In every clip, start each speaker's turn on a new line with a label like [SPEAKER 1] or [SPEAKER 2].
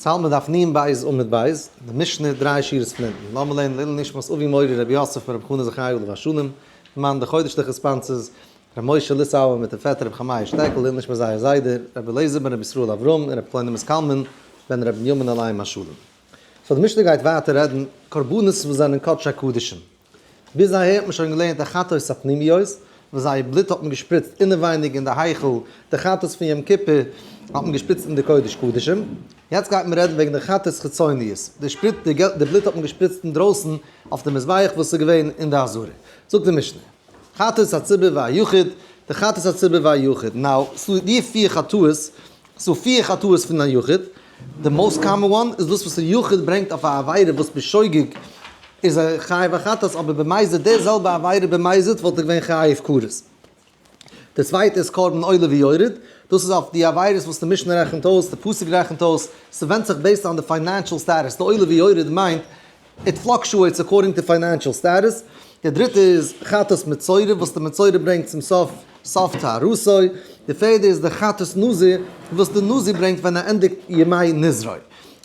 [SPEAKER 1] האלט מען דף נ בית עמוד בית, די משנה דריי שורות פון אונטן. לאמיר לערנען לעילוי נשמת אבי מורי רבי יוסף ברב חנא זכרי' עליו השלום, מאן די חודש'ליכע sponsors, רבי משה ליסאווער מיטן פעטער רבי חמאי שטעקל, לעילוי נשמת זייער זיידע, רבי אליעזר בן רבי ישראל אברהם און רבי קלונימוס קלמן בן רבי בנימין עליהם השלום. so די משנה גייט ווייטער רעדן קרבנות וואס זענען קדשי קדשים. ביז אהער האט מען שוין געלערנט די חטאות הפנימיות, וואס זייער בלוט האט מען געשפריצט אינעווייניג אין די היכל, די חטאת פון יום כיפור האט מען געשפריצט אין די קודש קדשים, יעצט גייט מען רעדן וועגן די חטאות חיצוניות, די שפריץ די די בלוט האט מען געשפריצט אינדרויסן אויף די מזבח וואס איז געווען אין די עזרה. זאגט די משנה, חטאת הציבור והיחיד, די חטאת הציבור והיחיד, now, ס'דא די פיר חטאות, ס'דא פיר חטאות פון א יחיד, די most common one איז דאס וואס א יחיד ברענגט אויף א עבירה וואס בשוגג איז ער חייב א חטאת אבער במזיד די זעלבע עבירה במזיד וואלט ער געווען חייב כרת. די צווייטע איז קרבן עולה ויורד, דאס איז אויף די עבירות וואס די משנה רעכנט אויס, די פסוק רעכנט אויס, ס'ווענדט זיך based on די financial status, די עולה ויורד מיינט it fluctuates according to financial status. די דריטע איז חטאת מצורע וואס די מצורע ברענגט צום סוף סוף טהרתו. די פערדע איז די חטאת נזיר וואס די נזיר ברענגט ווען ער ענדיגט ימי נזרו.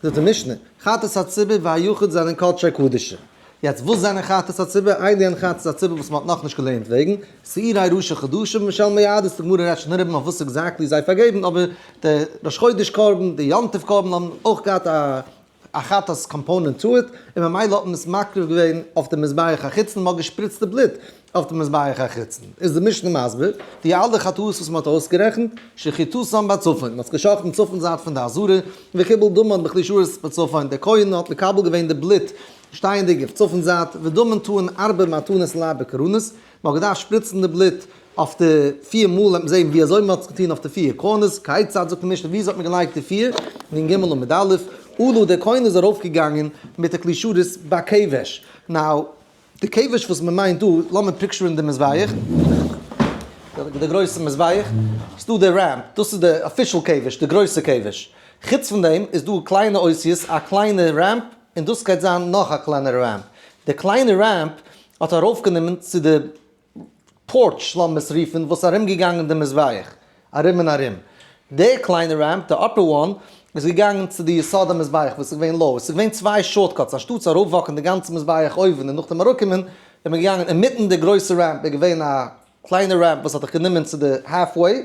[SPEAKER 1] זאגט די משנה, חטאת הציבור והיחיד זענען קדשי קדשים. יעצט וואס זענען חטאת הציבור? אלו הן חטאת הציבור וואס מען האט נאכנישט געלערנט וועגן, שעירי ראשי חדשים ושל מועדות, די גמרא רעדט שוין ארום אויף וואס exactly זיי פארגעבן, אבער די ראש חודש קרבן, די יום טוב קרבן האבן אויך געהאט א א חטאת component to it, און ממילא האט מען עס מקריב געווען אויף די מזבח החיצון, מען האט געשפריצט די בלוט אויף די מזבח החיצון. איז די משנה מסביר, די אלע חטאות וואס מען האט אויסגערעכנט, שחיטתן בצפון, מען האט עס געשחט'ן צפון זייט פון די עזרה, וקיבל דמן בכלי שרת בצפון, דער כהן האט מקבל געווען די בלוט שטייענדיג אויף צפון זייט, ודמן טעון ארבע מתנות לארבע קרנות, מען האט געדארפט שפריצן די בלוט אויף די פיר מאל, וועט מען זען ווי אזוי מען האט עס געטון אויף די פיר corners, כיצד זאגט די משנה ווי אזוי האט מען געלייגט די פיר, נ ג עמוד א', עלה דער כהן איז ארויף געגאנגען מיט די כלי שרת בכבש, now די כבש וואס מען מיינט דא, לאמיר picture ן די מזבח, די גרויסע מזבח, ס'דא די ramp, דאס איז די official כבש, די גרויסע כבש, חוץ פון דעם איז דא קליינע אותיות, א קליינע ramp, און דאס גייט זיין נאך א קליינע ramp, די קליינע ramp האט ארויפגענומען צו די porch לאמיר עס רופן וואס איז ארומגעגאנגען די מזבח ארום און ארום. די קליינע ramp, די upper one, איז געגאנגען צו די יסוד המזבח וואס איז געווען low. עס איז געווען צוויי shortcuts, אנשטאטס ארויפוואקן די גאנצע מזבח אויבן און נאכדעם אראפקומען, איז מען געגאנגען אינמיטן די גרויסע ramp איז געווען א קליינע ramp וואס האט דיך גענומען צו די halfway,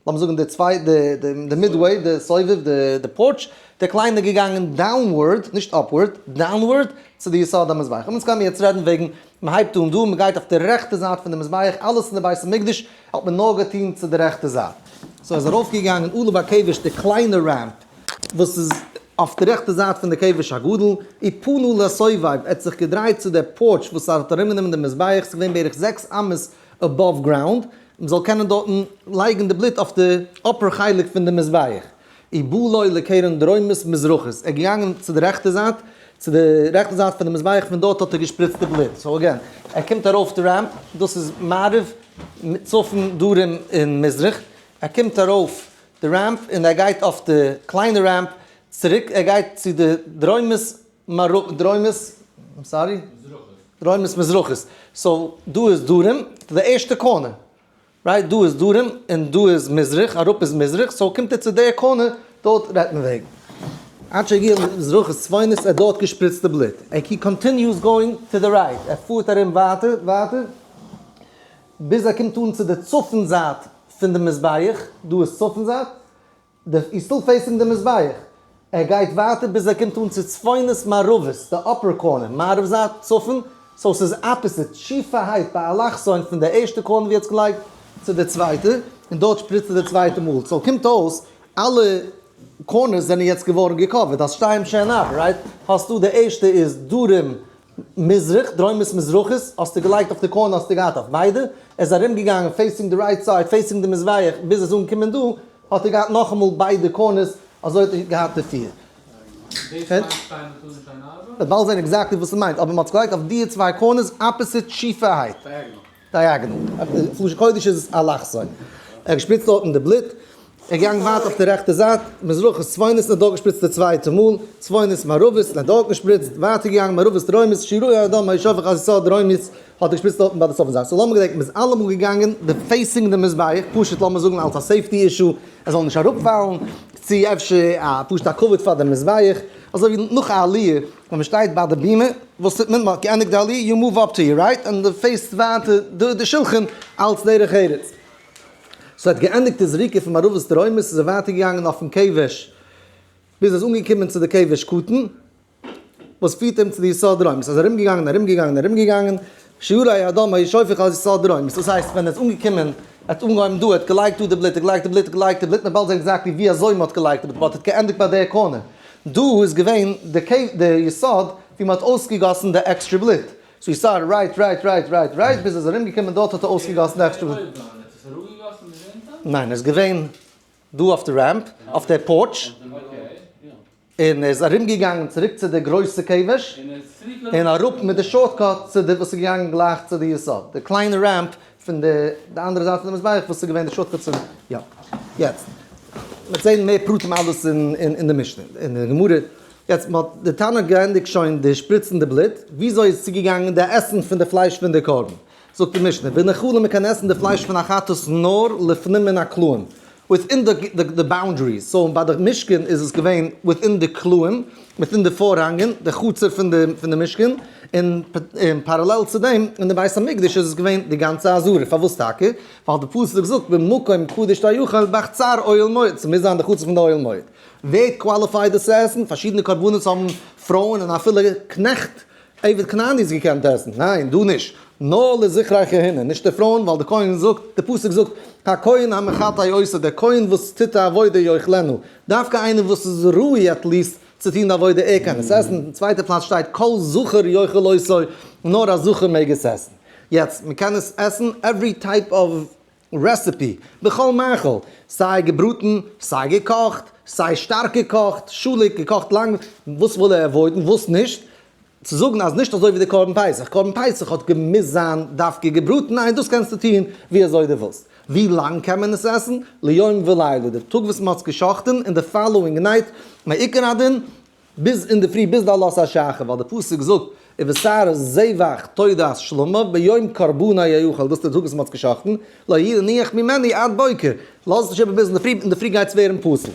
[SPEAKER 1] לאמיר זאגן די צוויי די די midway די סובב די די porch, דער קליינער געגאנגען downward נישט upward, downward צו די יסוד המזבח. און אונז קען מיר יעצט רעדן וועגן מען הייבט אן דא מען גייט אויף די רעכטע זייט פון די מזבח אלעס אין די בית המקדש האט מען נאר געטון צו די רעכטע זייט. so ער איז ארויף געגאנגען עלה בכבש די קליינע ramp וואס איז אויף די רעכטע זייט פון די כבש הגדול, ופנה לסובב ער האט זיך געדרייט צו די porch וואס האט ארומגענומען די מזבח ס'איז געווען בערך זעקס אמות above ground, מען זאל קענען דארטן לייגן די בלוט אויף די upper חלק פון די מזבח. ובא לו לקרן דרומית מזרחית, ער איז געגאנגען צו די רעכטע זייט, צו די רעכטע זייט פון די מזבח, פון דארט האט ער געשפריצט די בלוט. so again, ער קומט ארויף די ramp, דאס איז מערב, צפון, דרום און מזרח, ער קומט ארויף די ramp און ער גייט אויף די קליינע ramp צוריק, ער גייט צו די דרומית דרומית, I'm sorry? דרומית מזרחית. so דא איז דרום, די ערשטע corner. right? דא איז דרום און דא איז מזרח, אראפ איז מזרח, so קומט ער צו די corner, דארט רעדט מען וועגן. עד שהגיע למזרחית צפונית, ער האט דארט געשפריצט די בלוט. and he continues going to the right, ער פארט ארום ווייטער, ווייטער, ביז ער קומט אן צו די צפון זייט פון די מזבח, דא איז צפון זייט, די איז still facing די מזבח, ער גייט ווייטער ביז ער קומט אן צו צפונית מערבית, די upper corner, מערב זייט, צפון, so ס'איז opposite, שיפערהייט ביי אלכסון פון די ערשטע corner ווי ער האט עס געלייגט צו די צווייטע, און דארט שפריצט ער די צווייטע מאל, so קומט אויס אלע corners זענען יעצט געווארן געקאווערט, אז שתיים שהן ארבע, right? האסטו די ערשטע איז דרום מזרח, דרומית מזרחית, האסטו געלייגט אויף די corner האסטו געהאט אויף ביידע, ער איז ארום געגאנגען facing די right side, facing די מזבח, ביז ער איז אנגעקומען דא, האט ער געהאט נאכאמאל ביידע corners, אזוי האט ער געהאט די פיר. מ'וועט באלד זען exactly וואס ס'מיינט, אבער מ'האט עס געלייגט אויף די צוויי corners opposite שיפערהייט. diagonal. אויף לשון קודש איז עס אלכסון. ער האט געשפריצט דארטן די בלוט. ער איז געגאנגען ווייטער אויף די רעכטע זייט, מזרחית צפונית און האט דארט געשפריצט די צווייטע מאל, צפונית מערבית און האט דארט געשפריצט, ווייטער געגאנגען מערבית דרומית, שראה הדם הישפך על יסוד דרומית, האט ער געשפריצט דארטן ביי די צפון זייט. so לאמיר געדענקען, מ'איז אלעמאל געגאנגען די facing די מזבח, פשוט לאמיר זאגן אלס א safety issue, עס זאל נישט אראפפאלן. צו אפשר א פשוט א כבוד פאר די מזבח, אזוי ווי נאך א עליה ווען מען שטייט ביי די בימה, וואס טוט מען? מען האט געענדיגט די עליה, you move up to your right, און דו face ט ווייטער די שלחן אלץ דרך ארץ. so ער האט געענדיגט די זריקה פון מערבית דרומית איז ער ווייטער געגאנגען אויפן כבש ביז ער איז אנגעקומען צו די כבש קטן וואס פירט אים צו די יסוד דרומית, ער איז ארומגעגאנגען ארומגעגאנגען ארומגעגאנגען, שיורי הדם היו שופך על יסוד דרומית, דאס הייסט ווען ער איז אנגעקומען, ער האט אנגעהויבן דא, ער האט געלייגט דא די בלוט, ער האט געלייגט די בלוט, געלייגט די בלוט, מען באלד זען exactly ווי אזוי מען האט געלייגט די בלוט, but ער האט געענדיגט ביי די corner, דא איז געווען די יסוד ווי מען האט אויסגעגאסן די עקסטרע בלוט, so יסוד right right right right right ביז ער איז ארומגעקומען דארט האט ער אויסגעגאסן די עקסטרע בלוט. ניין ער איז געווען דא אויף די ramp, אויף די porch. און ער איז ארומגעגאנגען צוריק צו די גרויסע כבש, און אראפ מיט די shortcut צו די וואס איז געגאנגען גלייך צו די יסוד, די קליינע ramp פון די די אנדערע זייט פון די מזבח וואס איז געווען די shortcut צום, יא. יעצט, מ'וועט זען מער פרטים אלעס אין אין די משנה, אין די גמרא. יעצט, מ'האט די תנא געענדיגט שוין די שפריצן די בלוט, וויאזוי איז צוגעגאנגען די עסן פון די פלייש פון די קרבן? זאגט די משנה, ונאכלין מ'קען עסן די פלייש פון א חטאת נאר לפנים מן הקלעים, within די boundaries, so ביי די משכן איז עס געווען within די קלעים, within די פארהאנגען, די חצר פון די משכן, און parallel צו דעם אין די בית המקדש איז עס געווען די גאנצע עזרה, פארוואס טאקע? ווייל די פסוק זאגט במקום קדוש תאכל בחצר אוהל מועד, ס'מוז זיין די חצר פון די אוהל מועד. ווער qualified דאס צו עסן? פארשידענע קרבנות האבן פרויען און אפילו קנעכט עבד כנעני איז געקענט עסן, ניין דא נישט, נאר לזכרי כהונה, נישט די פרויען, ווייל די כהן זאגט, די פסוק זאגט, הכהן המחטא אותה, דער כהן וואס טוט די עבודה יאכלנה, דווקא איינער וואס איז ראוי at least צו טון די עבודה ער קען עס עסן, אין צווייטע פלאץ שטייט כל זכר יאכל אותו, נאר א זכר מעג עס עסן. יעצט, מען קען עס עסן every type of recipe, בכל מאכל, סיי געבראטן, סיי געקאכט, סיי שטארק געקאכט, שלוק, געקאכט לאנג, וואס וויל ער avoid ן, וואס נישט, צו זאגן אז נישט אזוי ווי די קרבן פסח, קרבן פסח האט געמוזט זיין דווקא געבראטן, ניין דאס קענסטו טון ווי אזוי דו ווילסט. ווי לאנג קען מען עס עסן? ליום ולילה, די טאג וואס מען האט עס גע'שחט'ן און די following night, מעיקר הדין, ביז אינדערפרי ביז די עלות השחר, ווייל די פסוק זאגט ובשר זבח תודת שלמיו ביום קרבנו יאכל, דאס איז די טאג וואס מען האט עס גע'שחט'ן, לא ינוח ממנו עד בוקר, לאז עס נישט איבער ביז אינדערפרי, אינדערפרי גייט עס ווערן פסול.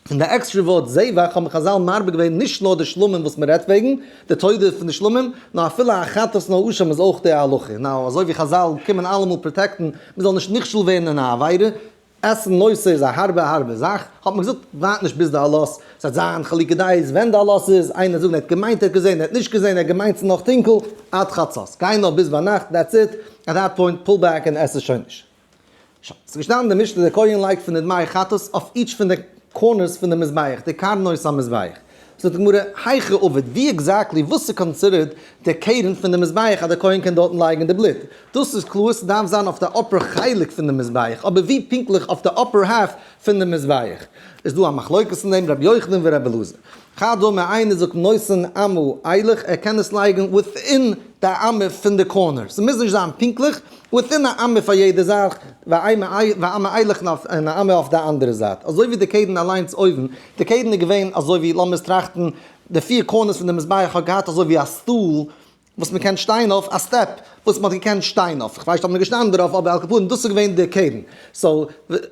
[SPEAKER 1] פון די עקסטרע ווארט זבח האבן חזל מרבה געווען נישט נאר די שלמים וואס מען רעדט וועגן, די תודה פון די שלמים, נאר אפילו א חטאת און א אשם איז אויך די הלכה. now אזוי ווי חזל קומען אלעמאל protect ן מען זאל נישט נכשל ווערן אין א עבירה, עסן נושא איז א הארבע הארבע זאך, האט מען געזאגט ווארט נישט ביז די עלות, ס'וועט זיין חילוקי דעות ווען די עלות איז, איינער זאגן ער האט געמיינט ער האט געזען ער האט נישט געזען ער האט געמיינט ס'איז נאך טונקל, עד חצות, גיי נאר ביז ביינאכט that's it, at that point pull back און עס עס שוין נישט. שוין, ס'איז געשטאנען אין די משנה דער כהן לייגט פון די דמי חטאת אויף each פון די corners פון די מזבח, די קרנות המזבח. זאגט די גמרא, היכי עביד, ווי exactly, וואס איז considered די קרן פון די מזבח אז די כהן קען דארטן לייגן די בלוט? דאס איז קלאר, ס'דארף זיין אויף די upper חלק פון די מזבח, אבער ווי פונקטליך אויף די upper half פון די מזבח? איז דא א מחלוקת אין דעם, רבי יוחנן ורבי אלעזר. חד אמר איינער זאגט נותן אמה אילך, ער קען עס לייגן within די אמה פון די corner, ס'מוז נישט זיין פונקטליך, within א אמה פאר יעדע זאך, ואמה אילך און א אמה אויף די אנדערע זייט, אזוי ווי די קרן אליינס אויבן, די קרן איז געווען אזוי ווי לאמיר עס טראכטן, די פיר corners פון די מזבח האט געהאט אזוי ווי א stool וואס מען קען שטיין אויף, א step וואס מען האט געקענט שטיין אויף, כ'ווייס נישט אויב מען איז געשטאנען דערויף אבער על כל פנים דאס איז געווען די קרן, so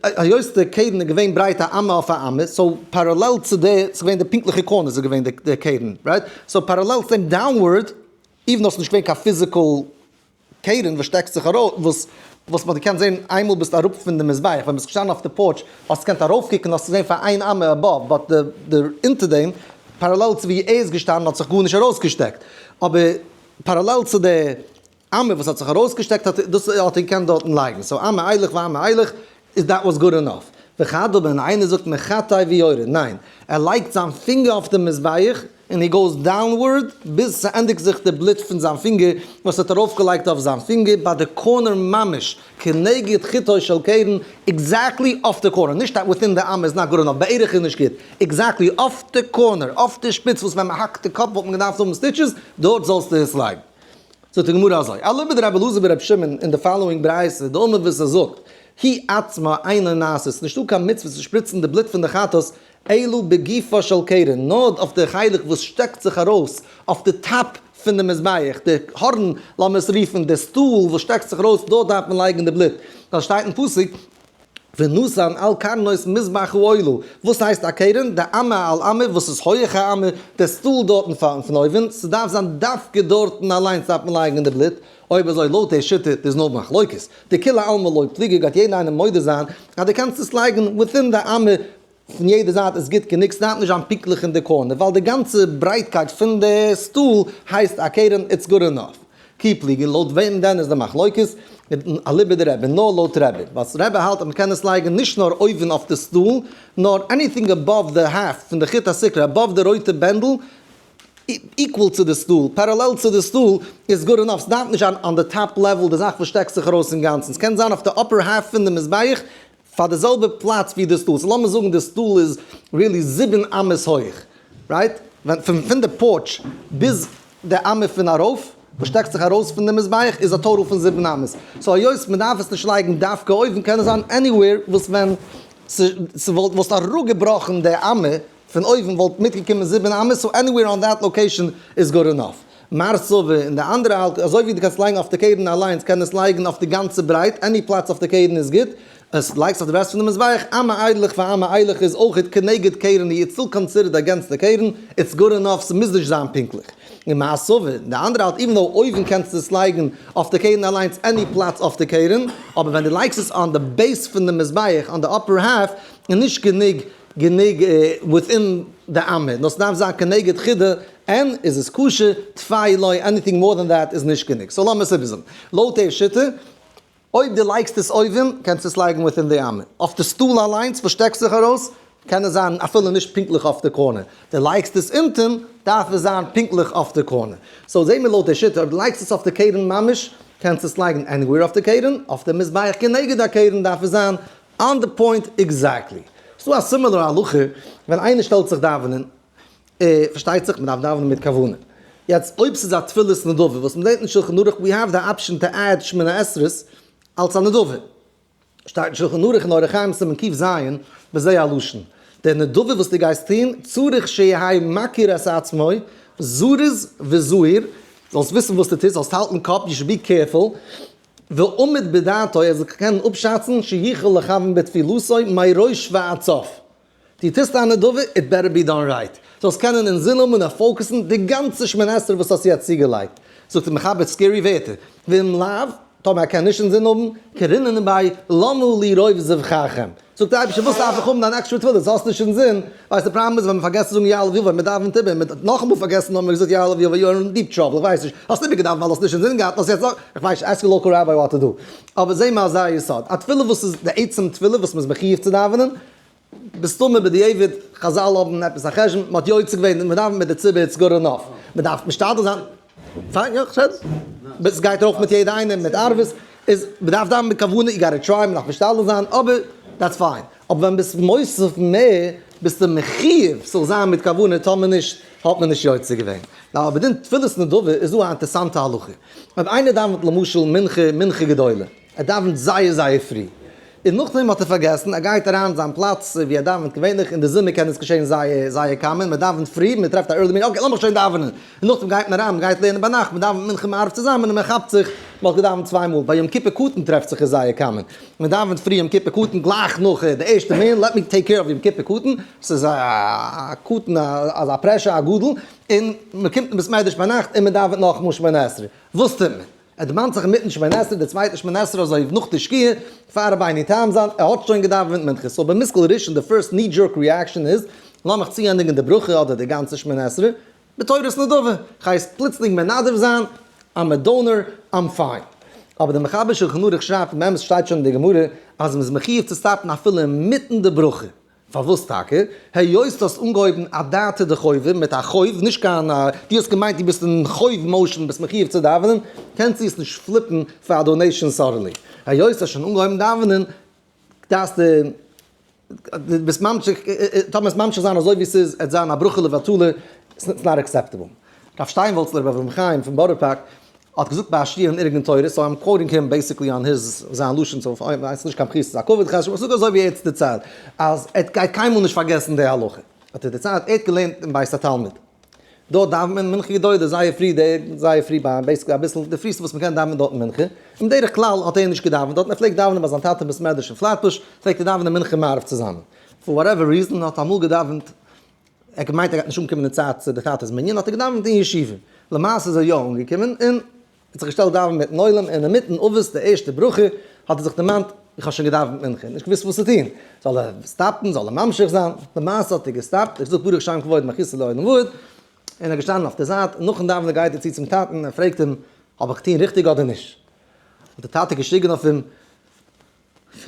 [SPEAKER 1] היות די קרן איז געווען ברייט א אמה אויף א אמה, so parallel צו די, ס'איז געווען די פונקטליכע corners איז געווען די קרן, right? so parallel צו דעם downward, even though ס'איז נישט געווען קיין physical קרן וואס שטעקט זיך ארויס, וואס וואס מ'האט געקענט זען איינמאל ביסט אראפ פון די מזבח, ווען ביסט געשטאנען אויף די porch האסטו געקענט ארויפקוקן האסטו געזען פאר איין אמה above, but די אונטער דעם, parallel צו ווי ער איז געשטאנען האט זיך גארנישט ארויסגעשטעקט, אבער parallel צו די אמה וואס האט זיך ארויסגעשטעקט האט דאס האט ער געקענט דארטן לייגן, so אמה אילך ואמה אילך איז that was good enough. וחד אמר איינער זאגט מחטא ויורד, ניין, ער לייגט זיין פינגער אויף די מזבח און he goes downward ביז ס'ענדיגט זיך די בלוט פון זיין פינגער וואס ער האט ארויפגעלייגט אויף זיין פינגער ביי די corner ממש כנגד חוטו של קרן, exactly אויף די corner, נישט within די אמה איז not good enough, בערך איז נישט גוט, exactly אויף די corner, אויף די שפיץ וואס ווען מ'האקט די קאפ וואלט מען געדארפט האבן stitches, דארט זאלסטו עס לייגן. זאגט די גמרא אזוי, אליבא דרבי אלעזר ברבי שמעון אין די following ברייתא, דאמר וואס ער זאגט, היא עצמה אינה נעשית, נישטא קיין מצוה צו שפריצן די בלוט פון די חטאת, אלא בגופה של קרן, נאר אויף די חלק וואס שטעקט זיך ארויס אויף די top פון די מזבח, די הארן, לאמיר עס רופן די stool וואס שטעקט זיך ארויס, דארט דארף מען לייגן די בלוט, ווייל שטייט אין פסוק. ונתן על קרנות מזבח העולה, וואס הייסט א קרן? די אמה על אמה וואס איז הויעך א אמה, די stool דארטן פון אויבן, ס'דארף זיין דווקא דארטן אליינס דארף מען לייגן די בלוט, אויב אזוי לויט די שיטה איז נאר מחלוקת, דכולי עלמא לא פליגי גייט יעדער איינער מודה זיין אז דו קענסט עס לייגן within די אמה פון יעדע זייט איז גוט גענוג, ס'דארף נישט זיין פונקטליך אין די corner ווייל די גאנצע ברייטקייט פון די stool הייסט א קרן, it's good enough. כי פליגי, לויט וועם דען איז די מחלוקת? אליבא דרבי, נאר לויט רבי, ווייל רבי האלט אז מ'קען עס לייגן נישט נאר אויבן אויף די stool, נאר anything above די half פון די חוט הסיקרא, above די רויטע בענדל, equal צו די stool, parallel צו די stool, איז good enough, ס'דארף נישט זיין on די top level די זאך וואס שטעקט זיך ארויס אינגאנצן, ס'קען זיין אויף די upper half פון די מזבח, פאר די זעלבע פלאץ ווי די stool, so לאמיר זאגן די stool איז really 7 אמות הויך, right? ווען פון די porch ביז די אמה פון ארויף וואס שטעקט זיך ארויס פון די מזבח איז א total פון 7 אמות, so היות מען דארף עס נישט לייגן דווקא אויבן קען עס זיין anywhere וואס ווען ס'וואלט וואלסט אראפגעבראכן די אמה פון אויבן וואלט מיטגעקומען 7 אמות, so anywhere on that location איז good enough. מר סבר און די אנדערע האלט אזוי ווי דו קענסט לייגן אויף די קרן אליינס קען עס לייגן אויף די גאנצע ברייט, any פלאץ אויף די קרן איז גוט, עס לייגסט אויף די rest פון די מזבח, אמה אילך ואמה אילך איז אויכעט כנגד קרן it's still considered against די קרן, it's good enough, ס'מוז נישט זיין פונקטליך. און מר סבר, די אנדערע האלט even though אויבן קענסטו עס לייגן אויף די קרן אליינס any פלאץ אויף די קרן, אבער ווען דו לייגסט עס on די base פון די מזבח on די upper half איז נישט גענוג גענוג within די אמה, נאר ס'דארף זיין כנגד חודא, און איז עס כשר, טפי לא, anything more than that איז נישט גענוג. so לאמיר עס איבערזאגן. לויט די שיטה, אויב דו לייגסט עס אויבן, קענסטו עס לייגן within די אמה. אויף די stool אליינס וואס שטעקט זיך ארויס, קען עס זיין אפילו נישט פונקטליך אויף די corner. דו לייגסט עס אונטן, דארף עס זיין פונקטליך אויף די corner. so זעהן מיר לויט די שיטה, אויב דו לייגסט עס אויף די קרן ממש, קענסטו עס לייגן anywhere אויף די קרן, אויף די מזבח כנגד הקרן דארף עס זיין on the point exactly. ס'דא א similar הלכה ווען איינער שטעלט זיך דאווענען, פארשטייט זיך מ'דארף דאווענען מיט כוונה. יעצט אויב ס'איז א תפילת נדבה וואס מ'זעט אין שלחן ערוך we have the option to add שמונה עשרה'ס אלס א נדבה. שטייט אין שלחן ערוך אין אורח חיים סימן ק"ז בזה הלשון. די נדבה וואס דו גייסט טון צריך שיהא מכיר את עצמו זריז וזהיר, זאלסט וויסן וואס דו טוסט, זאלסט האלטן קאפ, you should be careful, ועומד בדעתו, ער זאל קענען אפשאצן, שיכול לכוון בתפילתו מראש ועד סוף. דו טוסט א נדבה, it better be done right. זאלסט קענען אינזין האבן און focus ן די גאנצע שמונה עשרה וואס האסט יעצט צוגעלייגט. זאגט דער מחבר scary ווערטער, ואם לאו, טאמער ער קען נישט אינזין האבן, קרינן ביי למה לי רוב זבחיכם. זאגט דער אייבערשטער וואס דארף איך האבן דיין עקסטרע תפילות, האסט נישט אינזין, ווייסט די פראבלעם איז ווען מען פארגעסט צו זאגן יעלה ויבוא, מען דאווענט איבער, מען האט נאכאמאל פארגעסן האבן מיר געזאגט יעלה ויבוא, you are in deep trouble, איך ווייס נישט, האסט איבער געדאווענט ווייל האסט נישט אינזין געהאט, האסט יעצט נאך, איך ווייס נישט, ask your local rabbi what to do. אבער זע מיר אזא יסוד, א תפילה וואס איז די עצם תפילה וואס מען איז מחיוב צו דאווענען, מסתמא בדיעבד, חזל האבן עפעס א חשבון, מען האט יוצא געווען, מען דאווענט מיט די ציבור, it's good enough, מען דארף משתדל זיין, פיין, יא, כ'שעץ. עס גייט ארויף מיט יעדע איינעם, מיט ערבית, איז מ'דארף דאווענען מיט כוונה, you gotta try, מ'דארף משתדל זיין, אבער that's fine. אבער ווען ביסט מוסיף מער, ביסטו מחיוב ס'זאל זיין מיט כוונה, טאמער נישט, האט מען נישט יוצא געווען. now אבער דין תפילת נדבה איז דא א אינטערסאנטע הלכה. אויב איינער דאווענט למשל מנחה, מנחה גדולה, ער דאווענט זייער זייער פרי, און נאכדעם האט ער פארגעסן, ער גייט אריין אין זיין פלאץ ווי ער דאווענט געווענליך, אין די זומער קען עס געשען זייער זייער common, מען דאווענט פרי, מען טרעפט א early מנין, okay לאמיך שוין דאווענען, און נאכדעם גייט מען אריין, מען גייט לערנען ביינאכט, מען דאווענט מנחה מעריב צוזאמען און מען כאפט זיך, מען האט געדאווענט צוויי מאל, ביי יום כיפור קטן טרעפט זיך עס זייער common, מען דאווענט פרי יום כיפור קטן גלייך נאך די ערשטע מנין, let me take care of יום כיפור קטן, ס'איז א קטן אזא pressure א גדול, און מען קומט אין בית מדרש ביינאכט און מען דאווענט נאכאמאל שמונה עשרה, וואס טוט מען? ער דערמאנט זיך אינמיטן שמונה עשרה, די צווייטע שמונה עשרה אזוי נאך די שקיעה, פאר רבינו תם זיין, ער האט שוין געדאווענט מנחה, so במושכל ראשון די first knee jerk reaction איז, לאמיך צוענדיגן די ברכה אדער די גאנצע שמונה עשרה, בתורת נדבה, כ'הייס פלוצלינג מנדב זיין, I'm a donor, I'm fine. אבער דער מחבר שלחן ערוך שרייבט, און באמת שטייט שוין אין די גמרא, אז מ'איז מחיוב צו stop ן אפילו אינמיטן די ברכה. פארוואס טאקע? היות דו האסט אנגעהויבן אדעתא דחובה מיט א חוב, נישט קיין א, דו האסט געמיינט דו ביסט אין חוב motion, ביסט מחיוב צו דאווענען, קענסטו עס נישט flip ן פאר א donation suddenly. היות האסט שוין אנגעהויבן דאווענען, דארפסטו, דו ביסט ממשיך, טאמער עס ממשיך זיין אזוי ווי ס'איז, עט זיין א ברכה לבטלה, it's not acceptable. רב שטיינוואלצל רבי אברהם חיים פון בארא פארק האט געזאגט ביי א שיעור אין ארגון תורה, so I'm quoting him basically on his זיין לשון, so ס'איז נישט קיין פחיתות ס'איז א כבוד חשוב, איך זאג אזוי ווי ער האט דערציילט, אז ער גייט קיינמאל נישט פארגעסן די הלכה, האט ער דערציילט, ער האט געלערנט אין בית התלמוד. דארט דאווענט מען מנחה גדולה זייער פרי, זייער פרי ביי basically אביסל די פריסטע וואס מ'קען דאווענען דארטן מנחה, און בדרך כלל האט ער נישט געדאווענט דארטן, ער פלעגט דאווענען ביי זיין טאטע אין בית מדרש אין פלעטבוש, פלעגט ער דאווענען מנחה מעריב צוזאמען. for whatever reason האט אמאל געדאווענט, ער האט געמיינט ער גייט נישט אנקומען אין צייט צו די טאטע'ס מנין, האט ער געדאווענט אין ישיבה. למעשה איז ער יא אנגעקומען און האט זיך געשטעלט דאווענען מיטן עולם, און אינמיטן אבות די ערשטע ברכה האט ער זיך דערמאנט, איך האב שוין געדאווענט מנחה, נישט געוואוסט וואס צו טון, זאל ער stop ן, זאל ער ממשיך זיין, למעשה האט ער גע stop ט, ער האט געזאגט ברוך שם כבוד מלכותו לעולם ועד, און ער איז געשטאנען אויף די זייט, נאכן דאווענען גייט ער צו צום טאטן און פרעגט אים, האב איך געטון ריכטיג אדער נישט? האט דער טאטע געשריגן אויף אים,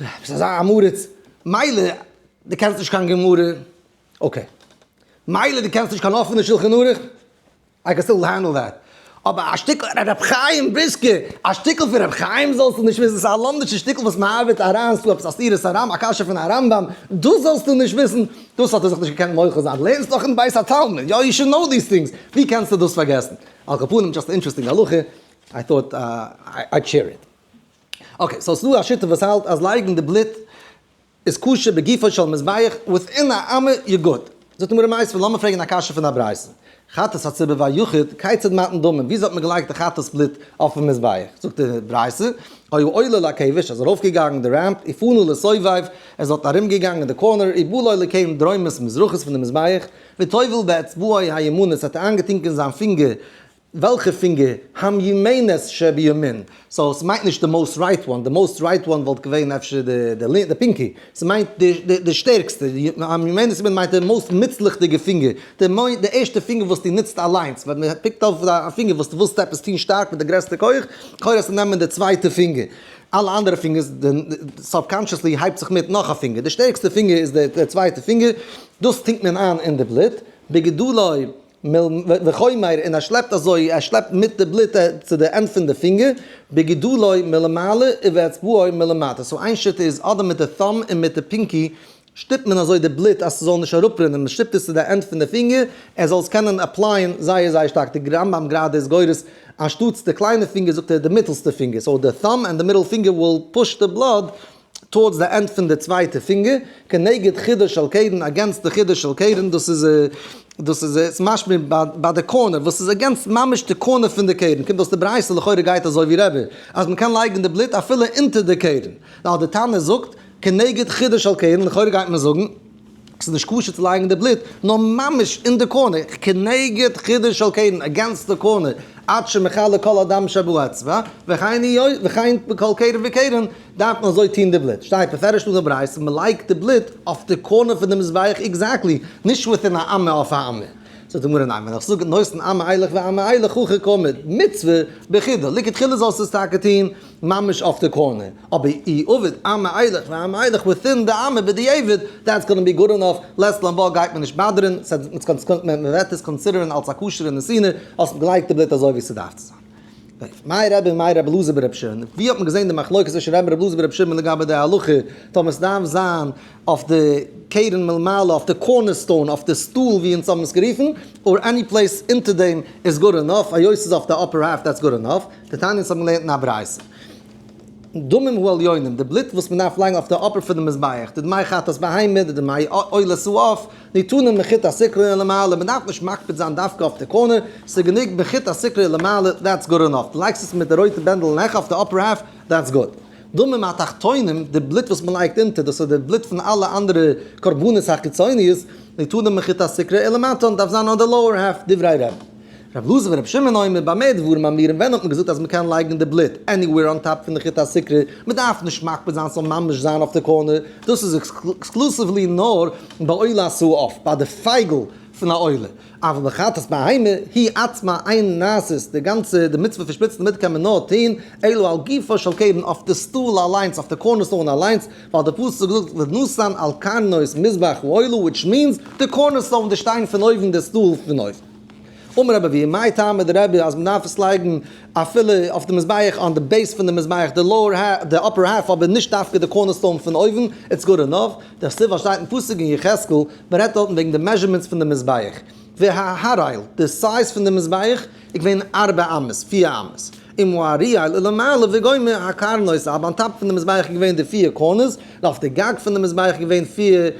[SPEAKER 1] ביסט אזא עם הארץ, מילא דו קענסט נישט קיין גמרא, okay, מילא דו קענסט נישט קיין אפענע שלחן ערוך, I can still handle that. אבער א שטיקל ר' חיים בריסקער, א שטיקל פון ר' חיים זאלסטו נישט וויסן, ס'איז א לומדישע שטיקל וואס מ'ארבעט אריין, ס'דא עפעס א סתירת הרמב ם, א קשיא פון א רמב ם, דאס זאלסטו נישט וויסן, דאס האט ער זיך נישט געקענט מוחל זיין, לערנסט דאך אין בית התלמוד, יא you should know these things, ווי קענסטו דאס פארגעסן? על כל פנים, just א interesting הלכה, I thought I'd share it. Okay, so ס'דא א שיטה וואס האלט אז לייגן די בלוט איז כשר בגופו של מזבח within א אמה you're good. זאגט די גמרא מיתיבי, לאמיר פרעגן א קשיא פון א ברייתא. חטאת הציבור והיחיד, כיצד מתן דמים, וויאזוי האט מען געלייגט די חטאת בלוט אויפן מזבח? זאגט די ברייתא, היה עולה לכבש, ער איז ארויפגעגאנגען די ramp, ופנה לסובב, ער איז דארט ארומגעגאנגען די corner, ובא לו לקרן דרומית מזרחית פון די מזבח, וטובל באצבעו הימנית, האט ער איינגעטונקען זיין פינגער וועלכע פינגער? הימנית שבימין. so ס'מיינט נישט די most right one, די most right one וואלט געווען אפשר די pinky, ס'מיינט די שטערקסטע, הימנית שבימין מיינט די most מוצלח'דיגע פינגער, די ערשטע פינגער וואס דו נוצט אליינס, ווען מען pick ט אויף א פינגער וואס דו ווילסט עפעס טון שטארק מיט די גרעסטע כח, קודם נעמען די צווייטע פינגער, אלע אנדערע פינגערס subconsciously הייבט זיך מיט נאך א פינגער, די שטערקסטע פינגער איז די צווייטע פינגער, דאס טונקט מען איין אין די בלוט, בגודלו וחומר, און ער שלעפט אזוי, ער שלעפט מיט די בלוט צו די end פון די פינגער, בגודלו מלמעלה ובאצבעו מלמטה, so איין שיטה איז אדער מיט די thumb און מיט די pinky שטופט מען אזוי די בלוט אז ס'זאל נישט אראפרינען, מען שטופט עס צו די end פון די פינגער, ער זאל עס קענען apply ען זייער זייער שטארק, די רמב ם גראדע איז גורס אנשטאטס די קליינע פינגער זאגט ער די מיטעלסטע פינגער, so די thumb and די middle finger will push די blood towards די end פון די צווייטע פינגער, כנגד חודה של קרן, against די חודה של קרן, דאס איז דאס איז עס משמע ביי די corner, וואס איז against ממש די corner פון די קרן, קומט אויס די ברייתא לכאורה גייט אזוי ווי רבי, אז מען קען לייגן די בלוט אפילו אונטער די קרן, ווייל די תנא זאגט כנגד חודה של קרן, לכאורה גייט מען זאגן ס'איז נישט כשר צו לייגן די בלוט, נאר ממש אין די corner, כנגד חודה של קרן, against די corner, עד שמכלה כל הדם שבאצבע, וכן בכל קרן וקרן, דארף מען אזוי טון די בלוט, שטייט בפירוש אין די ברייתא, מען לייגט די בלוט אויף די corner פון די מזבח exactly, נישט within א אמה אויף א אמה. זאגט די גמרא ניין, ווען איך זאג נותן אמה אילך ואמה אילך הכי קאמר, מצוה בחודה, לכתחילה זאלסטו עס טאקע טון ממש אויף די corner, אבער אי עביד אמה אילך ואמה אילך within די אמה בדיעבד, that's gonna be good enough, לית לן בה גייט מען נישט באדערן, מען וועט עס consider ן אלס א כשר'ע נתינה, האסט געלייגט די בלוט אזוי ווי ס'דארף צו זיין. מאי רבי און מאי רבי אלעזר ברבי שמעון, ווי האט מען געזען די מחלוקת צווישן רבי און רבי אלעזר ברבי שמעון לגבי די הלכה, טאמער ס'דארף זיין אויף די קרן מלמעלה, אויף די cornerstone, אויף די stool ווי אונז האבן עס גערופן, or any place אונטער דעם איז good enough, היות ס'איז אויף די upper half that's good enough, דתניא אונז האבן געלערנט אין א ברייתא. דמים העליונים, די בלוט וואס מ'דארף לייגן אויף די upper פון די מזבח, די דמי חטאת בהמה, די דמי עולת העוף, ניתנים מחוט הסיקרא ולמעלה, מען דארף נישט מקפיד זיין דווקא אויף די corner, ס'איז גענוג מחוט הסיקרא ולמעלה, that's good enough, דו לייגסט עס מיט די רויטע בענדל אין העכער אויף די upper half, that's good. דמים התחתונים, די בלוט וואס מען לייגט אונטער, דאס איז די בלוט פון אלע אנדערע קרבנות החיצוניות, ניתנים מחוט הסיקרא ולמטה, דארף זיין on די lower half, דברי רבי. ר' אלעזר בר' שמעון אומר במה דברים אמורים ווען האט מען געזאגט אז מען קען לייגן די בלוט anywhere on top פון די חוט הסיקרא, מען דארף נישט מקפיד זיין ס'זאל ממש זיין אויף די corner, דאס איז exclusively נאר בעולת העוף, ביי די פייגל פון א עולה, אבל בחטאת בהמה היא עצמה אין נעשית, די גאנצע די מצוה פון שפריצן די בלוט קען מען נאר טון אלא על גופו של קרן אויף די stool אליינס אויף די cornerstone אליינס, ווייל די פסוק זאגט ונתן על קרנות מזבח העולה which means די cornerstone די שטיין פון אויבן די stool פון אויבן. אמר רבי אבהו מאי טעמא דרבי אז מ'דארף עס לייגן אפילו אויף די מזבח on די base פון די מזבח די lower half די upper half אבער נישט דווקא די cornerstone פון אויבן it's good enough דכתיב ווייל שטייט אין פסוק אין יחזקאל מ'רעדט דארטן וועגן די measurements פון די מזבח וההראל די size פון די מזבח איז געווען ארבע אמות פיר אמות און והאריאל ולמעלה וגומר הקרנות אבער on top פון די מזבח איז געווען די פיר corners און אויף די גג פון די מזבח איז געווען פיר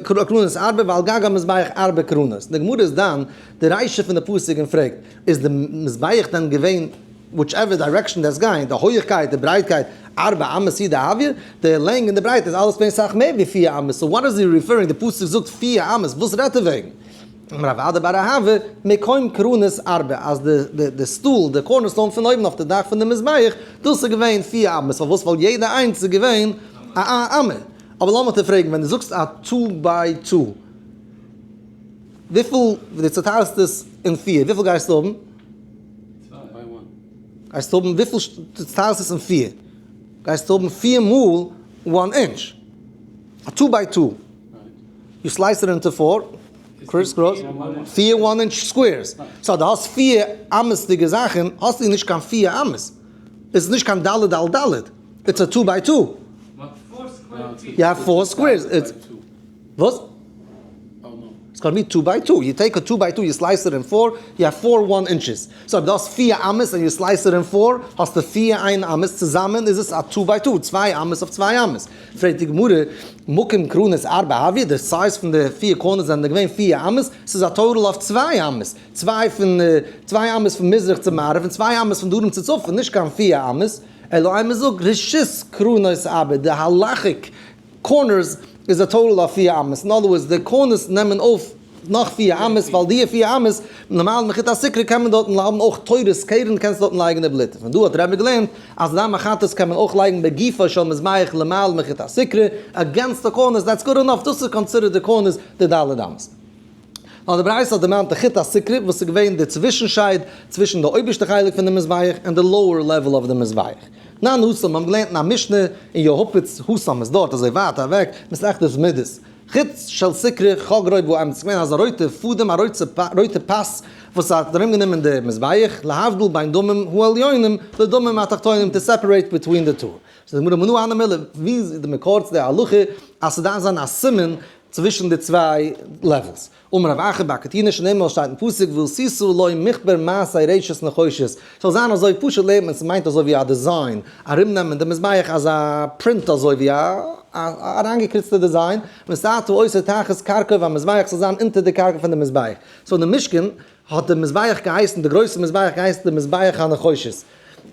[SPEAKER 1] קרנות ארבע ועל גג המזבח ארבע קרנות. די גמרא איז דן די רישא פון די פסוק און פרעגט, איז די מזבח דען געווען whichever direction דאס גיין, די הויעכקייט, די ברייטקייט, ארבע אמות היא דהויא, די לענג און די ברייט איז אלעס געווען סאך מער ווי 4 אמות, so what is he referring, די פסוק זאגט 4 אמות, וואס רעדט ער וועגן? אמר רב אדא בר אהבה, מקום קרנות ארבע, אז די סטול, די cornerstone פון אויבן אויף די דאך פון די מזבח, דאס איז געווען 4 אמות, פארוואס? ווייל יעדע איינס איז געווען א אמה. אבער לאמיר דיר פרעגן, ווען דו זאגסט א 2 by 2, וויפיל, דו צעטיילסט עס אין פיר, וויפיל גייסטו האבן?
[SPEAKER 2] 2 by 1.
[SPEAKER 1] גייסטו האבן, וויפיל דו צעטיילסט עס אין פיר, גייסטו האבן פיר מאל 1 אינטש. א 2 by 2. You slice it into four, crisscross, פיר 1 inch squares. So דו האסט פיר אמות'דיגע זאכן, האסטו נישט קיין 4 אמות. עס איז נישט קיין ד' על ד'. It's a 2 by 2. You have four squares. It's וואס?
[SPEAKER 2] Oh no.
[SPEAKER 1] It's going to be 2 by 2. You take a 2 by 2, you slice it in 4, you have 4 1 inches. So דו האסט 4 אמות and you slice it in 4, האסטו 4 1 אמות צוזאמען, איז עס א 2 by 2, 2 אמות אויף 2 אמות. פרעגט די גמרא, מקום קרנות ארבע הויא, די size פון די 4 corners זענען געווען 4 אמות, ס'איז א total of 2 אמות. 2 פון, 2 אמות פון מזרח צו מערב און 2 אמות פון דרום צו צפון, נישט קיין 4 אמות. אלא אימא זאגט, רשות קרנות ארבע, די halachic corners is a total of 4 אמות. In other words, the corners נעמען אויף נאך 4 אמות, ווייל די 4 אמות, נארמאל מיט א סיקרא קען מען דארטן האבן אויך תורות קרן, קענסט דארטן לייגן די בלוט. פון דא האט רבי געלערנט, אז דם החטאת קען מען אויך לייגן בגופו של מזבח למעלה מחוט הסיקרא, against the corners, that's good enough, דאס איז considered the corners, די ד' אמות. נאר די ברייתא האט דערמאנט די חוט הסיקרא, וואס איז געווען די צווישנשייד צווישן די אויבערשטע חלק פון די מזבח און די lower level of the מזבח. נאן התם, מ'האט געלערנט אין א משנה אין יהפץ, התם איז דארט אזוי ווייט אוועק, מסכת מידות. חוט של סיקרא חגרו באמצע, ס'איז געווען אזא רויטע פאדעם, א רויטע פאס, וואס האט ארומגענומען די מזבח, להבדיל בין דמים העליונים לדמים התחתונים, to separate between the two. So די גמרא מנא הני מילי, ווי איז די מקור צו די הלכה, אז ס'דארף זיין א סימן צווישן די צוויי levels. אמר רב אחא בר קטינא שנאמר שטייט אין פסוק ועשית לו מכבר מעשה רשת נחושת. ס'זאל זיין אזוי פשוט לערנט מען, ס'מיינט אזוי ווי א design, ארומנעמען די מזבח אזא print אזוי ווי א אריינגעקריצטע design, ונתתה אותו תחת כרכוב המזבח, ס'זאל זיין אונטער די קרקע פון די מזבח. So אין די משכן האט די מזבח געהייסן, די גרויסע מזבח געהייסן די מזבח הנחושת.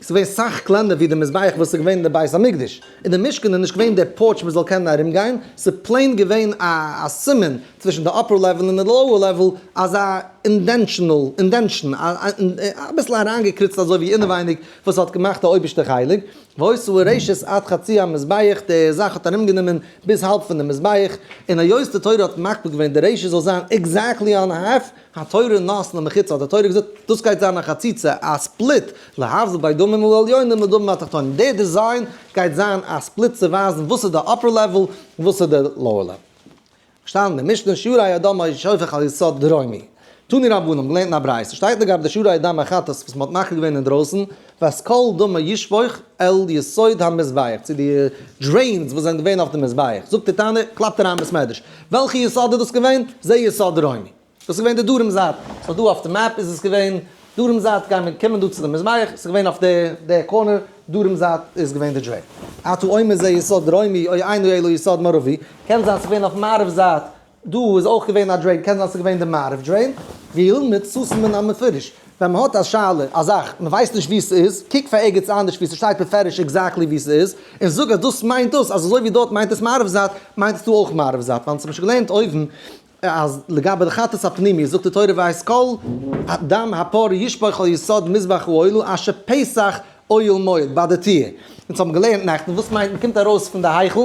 [SPEAKER 1] ס'איז געווען סאך קלענער ווי די מזבח וואס איז געווען אין די בית המקדש. אין די משכן איז נישט געווען דער porch מען זאל קענען ארומגיין, ס'איז plain געווען א סימן צווישן די upper level און די lower level, אזא indentional, indention, אביסל אריינגעקריצט אזוי ווי אינעווייניג, וואס האט געמאכט די אויבערשטע חלק. והיתה הרשת עד חצי המזבח, די זאך האט ארומגענומען ביז האלב פון די מזבח, און היות די תורה האט מקפיד געווען די רשת זאל זיין exactly on half, התורה נתנה מחיצה, האט די תורה געזאגט, דאס גייט זיין א חציצה, א split, להבדיל בין דמים העליונים לדמים התחתונים. די design גייט זיין א split צו ווייזן וואס איז די upper level און וואס איז די lower level. געשטאנען אין משנה, שירי הדם השופך על יסוד דרומי. תנו רבנן, געלערנט אין א ברייתא, שטייט לגבי די שירי הדם החטאת וואס מ'האט מקריב געווען אינדרויסן, ואת כל דמו ישפוך אל יסוד המזבח, צו די drains וואס זענען געווען אויף די מזבח. זאגט דער תנא, קלאפט אריין בית מדרש. וועלכע יסוד איז דאס געווען? זה יסוד דרומי. דאס איז געווען די דרום זייט. So דא אויף די map איז עס געווען דרום זייט, גייען מיר קומען דא צו די מזבח, ס'איז געווען אויף די corner, דרום זייט איז געווען די drain. אתה אומר זה יסוד דרומי, או אינו אלא יסוד מערבי, קען זיין ס'איז געווען אויף מערב זייט, דא איז אויך געווען א drain, קען זיין ס'איז געווען די מערב drain, וילמד סתום מן המפורש. ווען מ'האט א שאלה, א זאך, מ'ווייסט נישט וואו ס'איז, קוק פאר ערגעץ אנדערש וואו ס'שטייט בפירוש exactly וואו ס'איז, און זאג אז דאס מיינט דאס, אז אזוי ווי דארט מיינט עס מערב זייט, מיינט עס דא אויך מערב זייט, ווייל אונז האבן שוין געלערנט אויבן אז לגבי די חטאת הפנימי זאגט די תורה ואת כל דם הפר ישפוך על יסוד מזבח העולה אשר פתח אוהל מועד ביי די טיר. אונז האבן געלערנט נעכטן וואס מיינט מען קומט ארויס פון די היכל,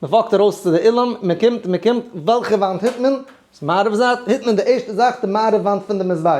[SPEAKER 1] מען walk ט ארויס צו די אולם, מען קומט, מען קומט, וועלכע וואנט hit מען? מערב זייט, hit מען די ערשטע זאך די מערב וואנט פון די מזבח.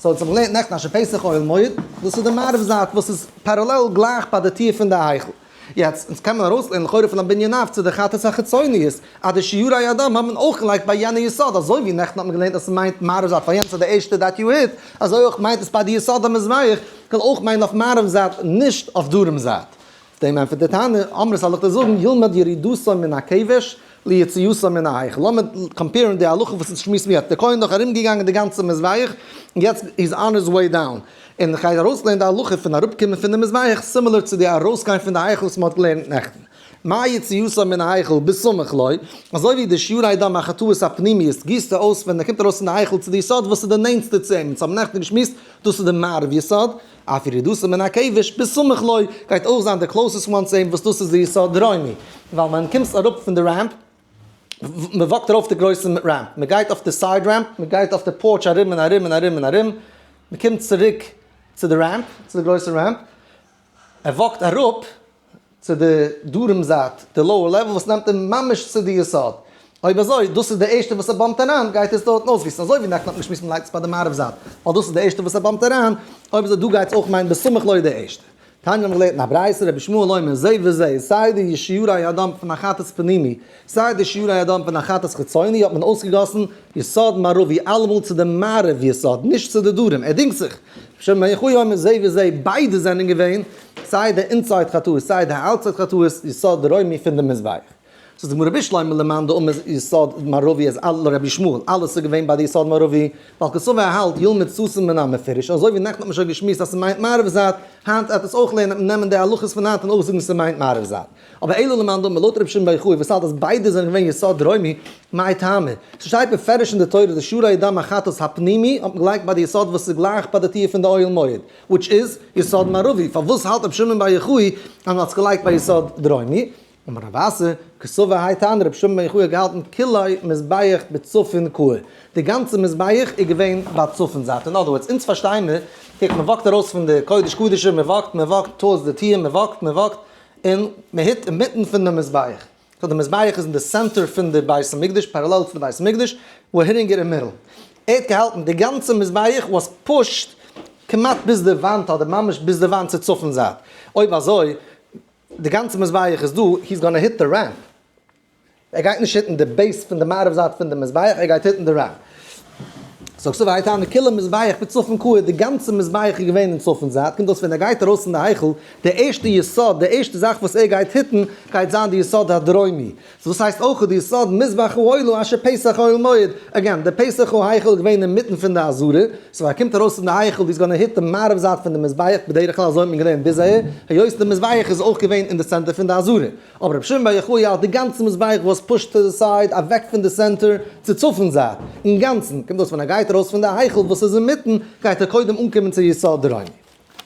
[SPEAKER 1] So אונז האבן געלערנט נעכטן אשר פתח אוהל מועד, דאס איז די מערב זייט וואס איז parallel גלייך ביי די טיר פון די היכל. יעצט, אונז קען מען ארויסלערנען לכאורה פון א בנין אב צו די חטאת החיצוניות, אז די שירי הדם האט מען אויך געלייגט ביי יענע יסוד, אזוי ווי נעכטן האט מען געלערנט אז ס'מיינט מערב זייט פאר יענץ איז די ערשטע that you hit, אזוי אויך מיינט עס ביי די יסוד המזבח, קען אויך מיינען אויף מערב זייט נישט אויף דרום זייט. אויף דעם ענטפערט די תנא, אמרת זאל איך דיר זאגן, ילמד ירידתו מן הכבש ליציאתו מן ההיכל. לאמיר compare ן די הלכה וואס אונז שמועסן יעצט, דער כהן איז דאך ארומגעגאנגען די גאנצע מזבח, און יעצט איז on his way down. און איך גיי ארויסלערנען די הלכה פון אראפקומען פון די מזבח, similar צו די ארויסגיין פון די היכל וואס מען האט געלערנט נעכטן. מה יציאתו מן ההיכל בסמוך לו, אזוי ווי די שיורי דם החטאות הפנימיות גיסט ער אויס ווען ער קומט ארויס פון די היכל צו די יסוד וואס איז די נענטסטע צו אים, אונז האבן נעכטן געשמועסט דאס איז די מערב יסוד, אף ירידתו מן הכבש בסמוך לו גייט אויך זיין די closest one צו אים וואס דאס איז די יסוד דרומי, ווייל מען קומסט אראפ פון די ramp, מען walk ט ארויף די גרויסע ramp, מען גייט אויף די side ramp, מען גייט אויף די porch ארום און ארום און ארום און ארום, מען קומט צוריק צו די ramp, צו די גרויסע ramp, ער walk ט אראפ צו די דרום זייט, די lower level וואס נעמט אים ממש צו די יסוד. אויב אזוי, דאס איז די ערשטע וואס ער bump ט אריין, גייט עס דארטן אויסגיסן, אזוי ווי נעכטן האט מען געשמועסט מען לייגט עס ביי די מערב זייט, ווייל דאס איז די ערשטע וואס ער bump ט אריין, אויב אזוי דא גייט עס אויך מיינען בסמוך לוי די ערשטע. תניא האבן געלערנט אין א ברייתא, רבי ישמעאל אומר זה וזה, סיי די שיורי הדם פון א חטאת פנימי, סיי די שיורי הדם פון א חטאת חיצוני האט מען אויסגעגאסן יסוד מערבי אלעמאל צו די מערב יסוד, נישט צו די דרום, ער דינגט זיך. רבי שמעון בר יוחאי אומר זה וזה, ביידע זענען געווען סיי די inside חטאות סיי די outside חטאות יסוד דרומי פון די מזבח. זאגט די גמרא בשלמא למאן דאמר יסוד מערבי אז אלע רבי ישמעאל אלעס איז געווען ביי די יסוד מערבי ווייל כסבר האלט ילמד סתום מן המפורש אזוי ווי נעכטן האט מען שוין געשמועסט אז ס'מיינט מערב זייט היינט וועט עס אויך לערנען נעמען די הלכות פון היינט און אויך זאגן ס'מיינט מערב זייט אבער אלא למאן דאמר לויט רבי שמעון בר יוחאי וואס האלט אז ביידע זענען געווען יסוד דרומי מאי טעמא? ס'שטייט בפירוש אין די תורה די שיורי דם החטאת הפנימי האט מען געלייגט ביי די יסוד וואס איז גלייך ביי די טיר פון די אוהל מועד which is יסוד מערבי פארוואס האלט רבי שמעון בר יוחאי אז מ'האט עס געלייגט ביי יסוד דרומי? אמר רב אסי, קסבר האי תנא רבי שמעון בן יוחאי האט געהאלטן כוליה מזבח בצפון קאי, די גאנצע מזבח איז געווען ביי צפון זייט, אין other words, אונז פארשטיי מיר, קוק מען walk ט ארויס פון די קודש קדשים, מען walk ט, מען walk ט towards די טיר, מען walk ט, מען walk ט, און מען hit אינמיטן פון די מזבח, so די מזבח איז אין די center פון די בית המקדש, parallel צו די בית המקדש, we're hitting it אין middle. ער האט געהאלטן די גאנצע מזבח was pushed כמעט ביז די וואנט אדער ממש ביז די וואנט צו צפון זייט, אויב אזוי די גאנצע מזבח איז דא, he's gonna hit the ramp. ער גייט נישט hit ן די base פון די מערב זייט פון די מזבח, ער גייט hit ן די ramp. זאגסטו והאי טעמא כוליה מזבח בצפון קאי, די גאנצע מזבח איז געווען אין צפון זייט, קומט אויס ווען ער גייט ארויס פון די היכל, די ערשטע יסוד, די ערשטע זאך וואס ער גייט hit ן, גייט זיין די יסוד הדרומי. so דאס הייסט אויך די יסוד מזבח העולה אשר פתח אוהל מועד. again, די פתח ההיכל איז געווען אינמיטן פון די עזרה, so ווען ער קומט ארויס פון די היכל he's gonna hit די מערב זייט פון די מזבח, בדרך כלל אזוי האט מען געלערנט ביז אהער, היות די מזבח איז אויך געווען אין די center פון די עזרה. אבער רבי שמעון בר יוחאי האלט די גאנצע מזבח was pushed to די side אוועק פון די center צו צפון זייט, אינגאנצן, קומט אויס ווען ער גייט ארויס פון די היכל וואס איז אינמיטן, גייט ער קודם אנקומען צו יסוד דרומי.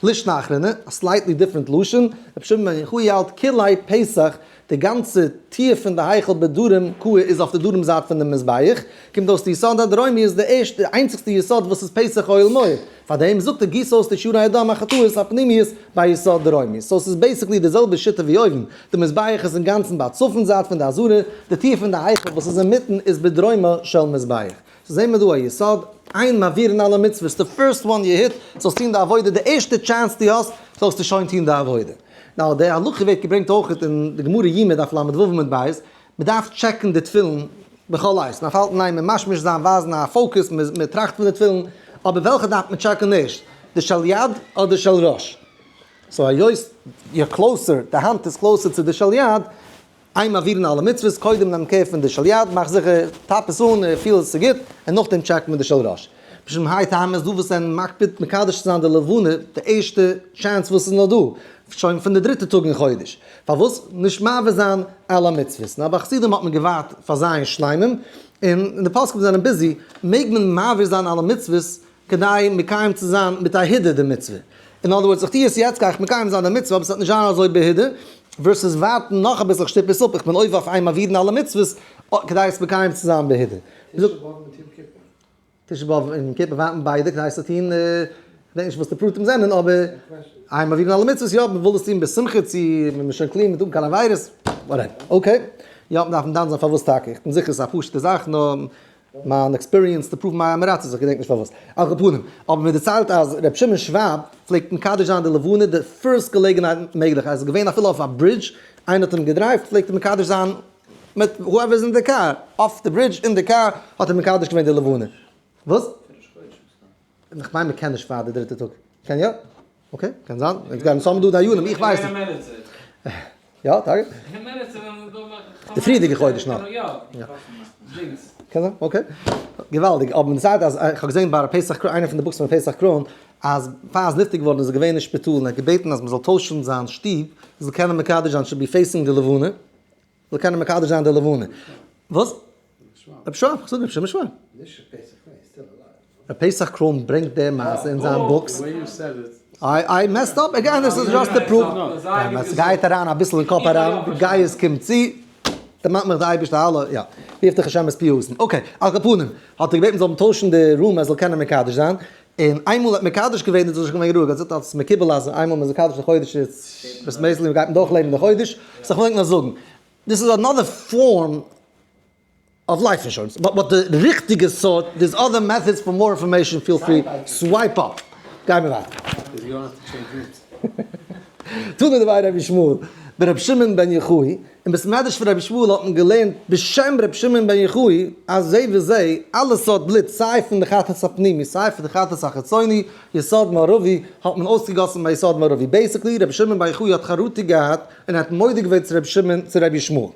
[SPEAKER 1] לישנא אחרינא, א slightly different לשון, רבי שמעון בן יוחאי האלט כוליה פתח, די גאנצע טיר פון די היכל בדרום קאי איז אויף די דרום זייט פון די מזבח, קומט אויס די יסוד הדרומי איז די ערשטע די איינציגסטע יסוד וואס איז פתח אוהל מועד, פארדעם זאגט ער גיס אויס די שיורי הדם החטאות הפנימיות ביי יסוד דרומי, so ס'איז basically די זעלבע שיטה ווי אויבן, די מזבח איז אינגאנצן ביי צפון זייט פון די עזרה, די טיר פון די היכל וואס איז אינמיטן איז בדרומה של מזבח. so זעהן מיר דא א יסוד, אין מעבירין על המצוות, די first one you hit, זאלסט טון די עבודה, די ערשטע chance דו האסט, זאלסטו שוין טון די עבודה. now די הלכה ווערט געברענגט אויך אין די גמרא יומא דף ל"ו עמוד ב', מען דארף check ן די תפילין בכל עת, מען דארף האלטן איין ממשמש זיין, ווייזן א focus, מען טראכט פון די תפילין, אבער וועלכע דארף מען check ן ערשט, די של יד אדער של ראש? so היות you're closer, די האנט איז closer צו די של יד, אין מעבירין על המצוות, קודם נעם care פון די של יד, מאך זיכער, טאפ עס אן, פיל עס צו גוט, און נאכדעם check ט מען די של ראש. משום האי טעמא איז דא וואס זענען מקפיד מקדש צו זיין די לבנה די ערשטע chance וואס איז נאר דא, שוין פון די דריטע טאג אין חודש. פארוואס נישט מעביר זיין על המצוות? נאר ביי חסידים האט מען געווארט פאר זיין שלימים, און די פוסקים זענען busy, מעג מען מעביר זיין על המצוות כדי מקיים צו זיין מיט א הידור די מצוה. אין other words, איך טו עס יעצט גיי איך מקיים זיין די מצוה אבער עס וועט נישט זיין אזוי בהידור, versus ווארטן נאך אביסל איך שטופ עס אפ, איך בין עובר אויף אין מעבירין על המצוות כדי עס מקיים צו זיין בהידור.
[SPEAKER 3] תשעה באב מיט יום כיפור.
[SPEAKER 1] תשעה באב און יום כיפור ווארטן ביידע כדי עס צו טון, איך געדענק נישט וואס די פרטים זענען אבער אין מעבירין על המצוות יא, מען וויל עס טון בשמחה צו מען איז שוין clean מיט אן קיין עבירות, whatever. okay, יא, מען דארף דן זיין פארוואס טאקע, איך בין זיכער עס איז א פשוטע זאך נאר מיין experience to prove מיין עם הארצות, איך געדענק נישט פארוואס. על כל פנים, אבער מען דערציילט אז ר' שמעון שוואב פלעגט מקדש זיין די לבנה די first געלעגנהייט מעגליך, ער איז געווען אפילו אויף א bridge, איינער האט אים געדרייווט, פלעגט ער מקדש זיין מיט whoever איז אין די קאר, אויף די bridge אין די קאר האט ער מקדש געווען די לבנה. וואס? איך מיין מען קען נישט פאר די דריטע טאג. קען יא? okay, קען זיין. יעצט גייען מיר דא דיינים, איך ווייס נישט. יא, טאקע? די פריערדיגע חודש נאך. קען זיין, okay. געוואלדיג, אבער מען זעט אז, איך האב געזען ביי ר' פסח קראהן, איינער פון די books פון ר' פסח קראהן, אז פאר ער איז נפטר געווארן איז ער געווען אין שפיטאל און ער האט געבעטן אז מען זאל טוישן זיין שטוב, ער זאל קענען מקדש זיין, should be facing די לבנה. זאל קענען מקדש זיין די לבנה. וואס? רב שוואב, כ'זאג רב שמעון שוואב.
[SPEAKER 3] נישט ר' פסח קרוין, still alive.
[SPEAKER 1] ר' פסח קרוין ברענגט די מעשה אין זיין books. I messed up again, this is just a proof. עס גייט אריין אביסל אין קאפ אריין, די גייעס קומט צו, דערמאנט מיך די אייבערשטער אלע, יא, רופט דיך השם את פיוסן. Okay, על כל פנים, האט ער געבעטן זאל מען טוישן די room ער זאל קענען מקדש זיין, און איינמאל ער האט מקדש געווען איז ער שוין געווען רואיג, ער זאגט אז עס איז מקובל אז איינמאל מען איז מקדש די חודש איז וואס מעז גייט מען דורכלעבן די חודש, so כ'וויל ענק נאר זאגן, this is another form of life insurance, but די ריכטיגע סארט, there's other methods for more information feel free swipe up. גיי מיר ווייטער. תנא דבי רבי ישמעאל ברבי שמעון בן יוחאי, אין בית מדרש פון רבי ישמעאל האט מען געלערנט בשם רבי שמעון בן יוחאי אז זה וזה, אלע סארט בלוט סיי פון די חטאת הפנימי סיי פון די חטאת החיצוני, יסוד מערבי, האט מען אויסגעגאסן ביי יסוד מערבי. Basically רבי שמעון בן יוחאי האט חרטה געהאט און האט מודה געווען צו רבי שמעון צו רבי ישמעאל.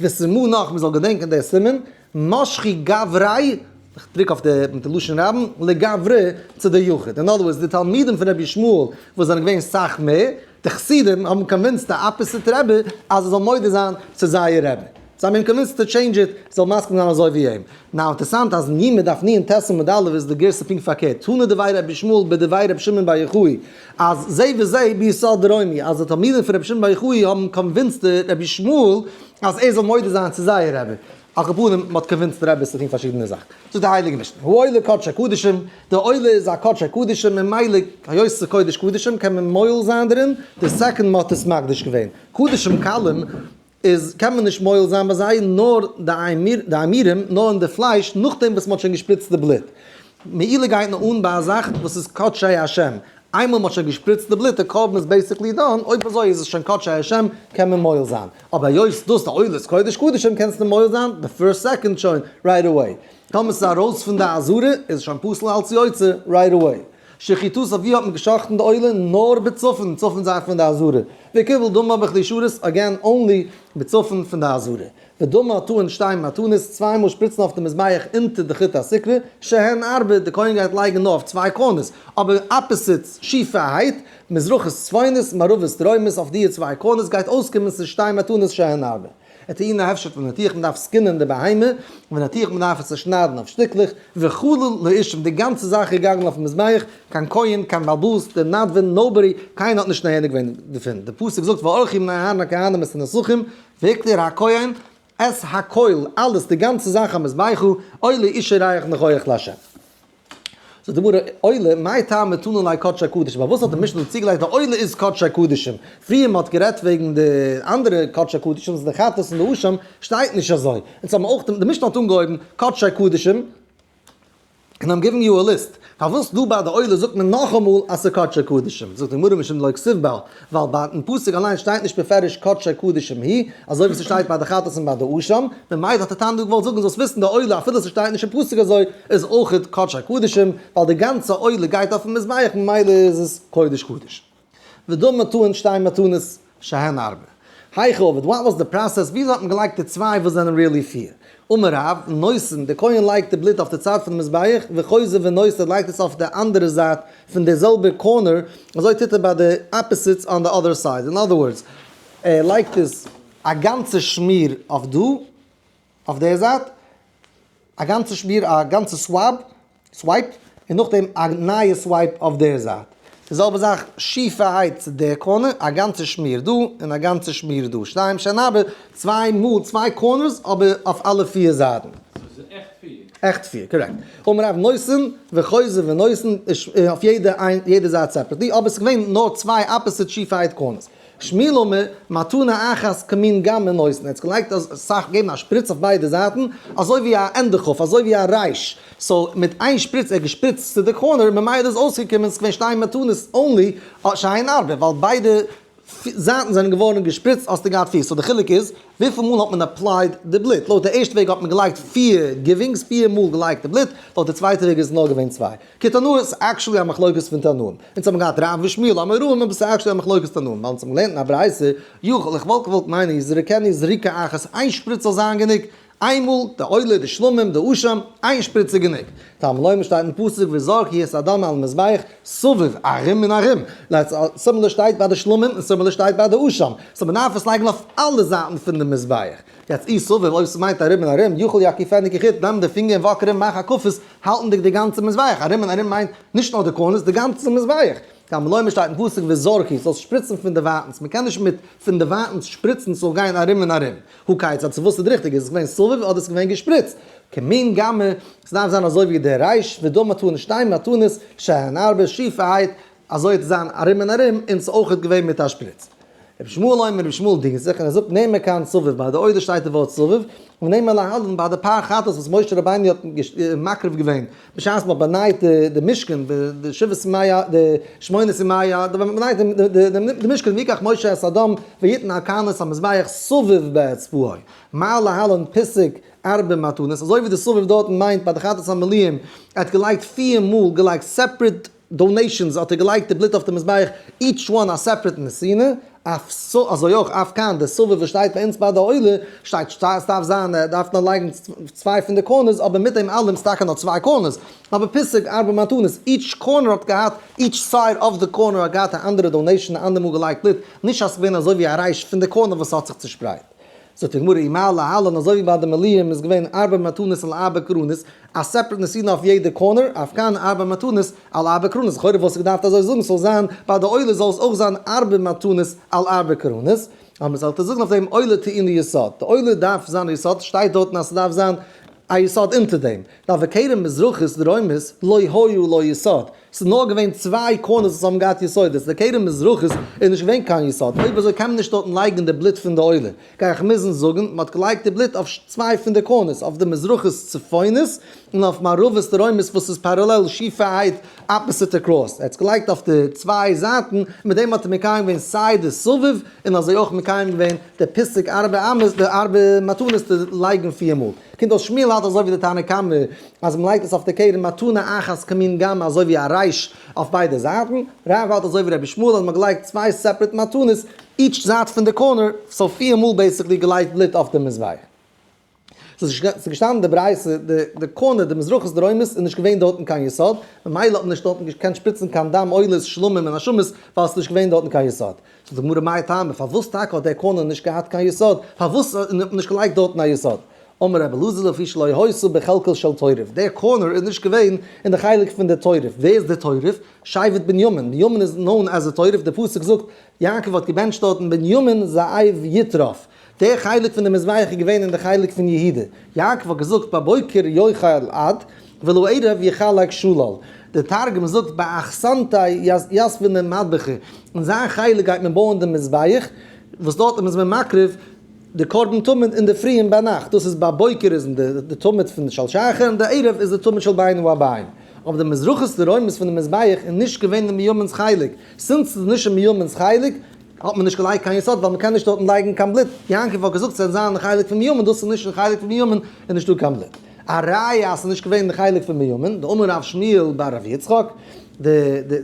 [SPEAKER 1] וסימא נאך מ'זאל געדענקען די סימן, משכי גברי, איך דרוק אויף די מיט די לשון רבים, לגברי צו די יחיד. In other words, די תלמידים פון רבי ישמעאל וואס זענען געווען סאך מער, די חסידים האבן convinced די opposite רבי אז ער זאל מודה זיין צו זייער רבי. זיי האבן אים convinced to change it, זאל מסכים זיין אזוי ווי אים. Now אינטערסאנט אז אין יומא דף נ ט עמוד א' איז די גירסא פונקט פארקערט, תנא דבי רבי ישמעאל בדבי רבי שמעון בר יוחאי, אז זה וזה ביסוד רומי, אז די תלמידים פון רבי שמעון בר יוחאי האבן convinced די רבי ישמעאל אז ער זאל מודה זיין צו זייער רבי. על כל פנים, מ'האט convinced די רבי'ס צו טון פארשידענע זאכן. זאגט די הייליגע משנה, העולה קדשי קדשים, די עולה איז א קדשי קדשים, ממילא היות ס'איז קודש קדשים קען מען מועל זיין דערין, די second מ'האט עס מקדיש געווען. קדשים קלים איז קען מען נישט מועל זיין ביי זיי נאר די אימורים, נאר אין די פלייש נאכדעם וואס מ'האט שוין געשפריצט די בלוט. מעילה גייט נאר אן ביי א זאך וואס איז קדשי השם, איינמאל מ'האט שוין געשפריצט די בלוט, די קרבן איז basically done, אויב אזוי איז עס שוין קדשי השם, קען מען מועל זיין. אבער היות דאס די עולת קודש קדשים קענסטו מועל זיין די first second שוין right away. טאמער ס'איז ארויס פון די עזרה איז עס שוין פסול אלץ יוצא right away. שחיטתו ווי האט מען געשחט'ן די עולה? נאר בצפון, צפון זייט פון די עזרה. וקיבל דמה בכלי שרת, again only בצפון פון די עזרה. ודמה טעון שתי מתנות, צוויי מאל שפריצן אויף די מזבח אונטער די חוט הסיקרא, שהן ארבע, די כהן גייט לייגן נאר אויף צוויי corners, אבער opposite שיפערהייט, מזרחית צפונית, מערבית דרומית, אויף דיע צוויי corners גייט אויסקומען ס'איז שתי מתנות שהן ארבע. וטעונה הפשט וניתוח מען דארף סקינען די בהמה, וניתוח מען דארף עס צושניידן אויף שטיקלעך, וכליל לאישים, די גאנצע זאך איז געגאנגען אויפן מזבח, קיין כהן, קיין בעל הבית, די נדבן, nobody, קיינער האט נישט נהנה געווען דערפון, די פסוק זאגט וערכו בני אהרן הכהנים את הנסכים, והקטיר הכהן את הכל, אלעס, די גאנצע זאך המזבחה, עולה אשה ריח ניחוח לה'. זאגט די גמרא, עולה, מאי טעמא תנא ליה קדשי קדשים, פארוואס האט די משנה צוגעלייגט די עולה איז קדשי קדשים? פריער מען האט גערעדט וועגן די אנדערע קדשי קדשים, די חטאת און די אשם, שטייט נישט אזוי. אונז האבן אויך, די משנה האט אנגעהויבן קדשי קדשים, און I'm giving you a list, פארוואס דא ביי די עולה זאגט מען נאכאמאל אז ס'איז קדשי קדשים? זאגט די גמרא משום דלא כתיב בה, ווייל ביי דעם פסוק אליין שטייט נישט בפירוש קדשי קדשים היא, אזוי ווי ס'שטייט ביי די חטאת און ביי די אשם, ממילא האט די תנא דא געוואלט זאגן זאלסט וויסן די עולה אפילו ס'שטייט נישט אין פסוק אזוי איז אויכעט קדשי קדשים, ווייל די גאנצע עולה גייט אויפן מזבח ממילא איז עס קודש קדשים. ודמה טעון שתי מתנות שהן ארבע. היכי עביד, what was the process, וויאזוי האט מען געלייגט די צוויי וואס זענען really פיר? אמר רב, נותן, די כהן לייגט די בלוט אויף די צד פון די מזבח, וחוזר ונותן לייגט עס אויף די אנדערע זייט פון די זעלבע corner, אזוי טוט ער ביי די opposites on the other side, in other words, ער לייגט עס א גאנצע שמיר אויף דא, אויף די זייט, א גאנצע שמיר, א גאנצע swab, swipe, און נאכדעם א נייע swipe אויף דער זייט. די זעלבע זאך שיפערהייט צו דער corner, א גאנצע שמיר דא, און א גאנצע שמיר דא. שתיים שהן ארבע, צוויי מאל צוויי corners, אבער אויף אלע פיר זייטן.
[SPEAKER 2] So ס'איז עכט פיר.
[SPEAKER 1] עכט פיר, correct. אמר רב נותן וחוזר ונותן, אויף יעדע איין, יעדע זייט separately, אבער ס'איז געווען נאר צוויי opposite שיפערהייט corners. שמואל אמר, מתנה אחת כמין גמא נותן, ער האט געלייגט אסאך, געבן א שפריץ אויף ביידע זייטן, אזוי ווי א ענדע כף, אזוי ווי א רייש, so מיט איין שפריץ, ער האט געשפריצט צו די corner, ממילא איז אויסגעקומען, ס'איז געווען שתי מתנות only, שהן ארבע, ווייל ביידע זייטן זענען געווארן געשפריצט האסטו געהאט פיר, so די חילוק איז, וויפיל מאל האט מען applied די בלוט, לויט די ערשטע וועג האט מען געלייגט פיר givings, פיר מאל געלייגט די בלוט, לויט די צווייטע וועג איז נאר געווען צוויי. כתנאי איז actually א מחלוקת פון תנאים. אונז האבן געהאט רב ושמואל אמוראים אבער ס'איז actually א מחלוקת תנאים. ווייל אונז האבן געלערנט אין א ברייתא, יכול איך וואלט געוואלט מיינען יזרקנו זריקה אחת איין שפריץ זאל זיין גענוג. איינמאל, די עולה, די שלמים, די אשם, איין שפריץ איז גענוג. תלמוד לומר שטייט אין פסוק וזרקו את הדם על המזבח סביב, ארום און ארום. similar שטייט ביי די שלמים און similar שטייט ביי די אשם. so מ'דארף עס לייגן אויף אלע זייטן פון די מזבח. יעצט אי סביב, אויב ס'מיינט ארום און ארום, יכול יקיפנו כחוט, נעם די פינגער און walk ארום מאך הקפות, האלטנדיג די גאנצע מזבח. ארום און ארום מיינט נישט נאר די corners, די גאנצע מזבח. תלמוד לומר שטייט אין פסוק וזרקו, זאלסט שפריצן פון די ווייטנס, מ'קען נישט מיט פון די ווייטנס שפריצן ס'זאל גיין ארום און ארום. הא כיצד, צו וואס איז ריכטיג, איז עס געווען סביב אדער איז עס געווען געשפריצט? כמין גמא, ס'דארף זיין אזוי ווי דער ריש ודא מתנות שתיים מתנות שהן ארבע שיפערהייט, אזוי וועט עס זיין ארום און ארום, און ס'איז אויכעט געווען מיט א שפריץ. רבי ישמעאל אומר, רבי ישמעאל דינגט זיך און ער זאגט נאמר כאן סביב, ביי די עולה שטייט די ווארט סביב, ונאמר להלן ביי די פר חטאת וואס משה רבינו האט מקריב געווען בשעת מ'האט באנייט די משכן, די שבעת ימי די שמונת ימי ווען מ'האט באנייט די משכן ויקח משה את הדם ויתן על קרנות המזבח סביב באצבעו, מה להלן פיסק ארבע מתנות, אזוי ווי די סביב דארטן מיינט ביי די חטאת המילואים, ער האט געלייגט פיר מאל געלייגט separate donations האט ער געלייגט די בלוט אויף די מזבח each one א separate נתינה, אף אזוי אויך אף כאן די סביב וואס שטייט ביי אונז ביי די עולה שטייט ס'דארף זיין ער דארף נאר לייגן צוויי פון די corners אבער מיט דעם אלעם ס'טאקע נאר צוויי corners אבער פיסק ארבע מתנות each corner האט געהאט each side of the corner האט געהאט א אנדערע donation א אנדער מאל געלייגט בלוט נישט אז ס'געווען אזוי ווי א רייש פון די corner וואס האט זיך צושפרייט. זאגט די גמרא ומה להלן אזוי ווי ביי די מילואים איז געווען ארבע מתנות על ארבע קרנות, א separate נתינה אויף יעדע corner, אף כאן ארבע מתנות על ארבע קרנות, לכאורה וואלסטו געדארפט אזוי זאגן ס'זאל זיין ביי די עולה זאל עס אויך זיין ארבע מתנות על ארבע קרנות, אבער מ'זאל זאגן אויף דעם עולה טעונה יסוד, די עולה דארף זיין א יסוד, שטייט דארטן אז ס'דארף זיין א יסוד אונטער דעם, דארף וקרן מזרחית דרומית לא היה לה יסוד, ס'איז נאר געווען צוויי corners וואס האבן געהאט יסודות, די קרן מזרחית איז נישט געווען קיין יסוד, אויב אזוי קען מען נישט דארטן לייגן די בלוט פון די עולה, גיי איך מוזן זאגן, מען האט געלייגט די בלוט אויף צוויי פון די corners, אויף די מזרחית צפונית און אויף מערבית דרומית וואס איז parallel שיפערהייט opposite across, ער האט עס געלייגט אויף די צוויי זייטן, און מיט דעם האט ער מקיים געווען סיי די סביב און אזוי אויך מקיים געווען די פיסק ארבע אמות, די ארבע מתנות די לייגן פיר מאל. קומט אויס שמואל האלט אזוי ווי די תנא קמא אז מען לייגט עס אויף די קרן מתנה אחת כמין גמא אזוי ווי א רייש אויף ביידע זייטן, רב האלט אזוי ווי רבי ישמעאל אז מען האט געלייגט צוויי separate מתנות each זייט פון די corner, so פיר מאל basically געלייגט בלוט אויף די מזבח. ס'איז געשטאנען די ברייתא די corner די מזרחית דרומית איז נישט געווען דארטן קיין יסוד, ממילא האט מען נישט דארטן געקענט שפריצן קיין דם עולות שלמים און אשמות ווייל ס'איז נישט געווען דארטן קיין יסוד. זאגט די גמרא מאי טעמא, פארוואס טאקע האט דער corner נישט געהאט קיין יסוד? פארוואס האט מען נישט געלייגט דארטן א יסוד? אמר רבי אלעזר לפי שלא היתה בחלקו של תורף, דער corner איז נישט געווען אין די חלק פון די תורף, ווער איז די תורף? שבט בנימין, בנימין איז known as די תורף, די פסוק זאגט יעקב האט געבענטשט דארטן בנימין זאב יטרף, דער חלק פון די מזבח איז געווען אין די חלק פון יהודה, יעקב האט געזאגט בבוקר יאכל עד ולערב יחלק שלל, די תרגום זאגט באחסנתיה יתבנא מדבחא, אין זיין חלק גייט מען בויען די מזבח, וואס דארט איז מען מקריב די קרבן תמיד אינדערפרי און ביינאכט, דאס איז בבוקר איז די תמיד פון של שחר און די ערב איז די תמיד של בין הערבים. אבער די מזרחית דרומית פון די מזבח איז נישט געווען אין בנימינ'ס חלק, since ס'איז נישט אין בנימינ'ס חלק, האט מען נישט געלייגט קיין יסוד ווייל מ'קען נישט דארטן לייגן קיין בלוט, יעקב האט געזאגט ס'וועט זיין אין חלק פון בנימין, דאס איז נישט אין חלק פון בנימין איז נישטא קיין בלוט. א ראיה אז ס'איז נישט געווען אין חלק פון בנימין, דאמר רב שמואל בר רב יצחק, די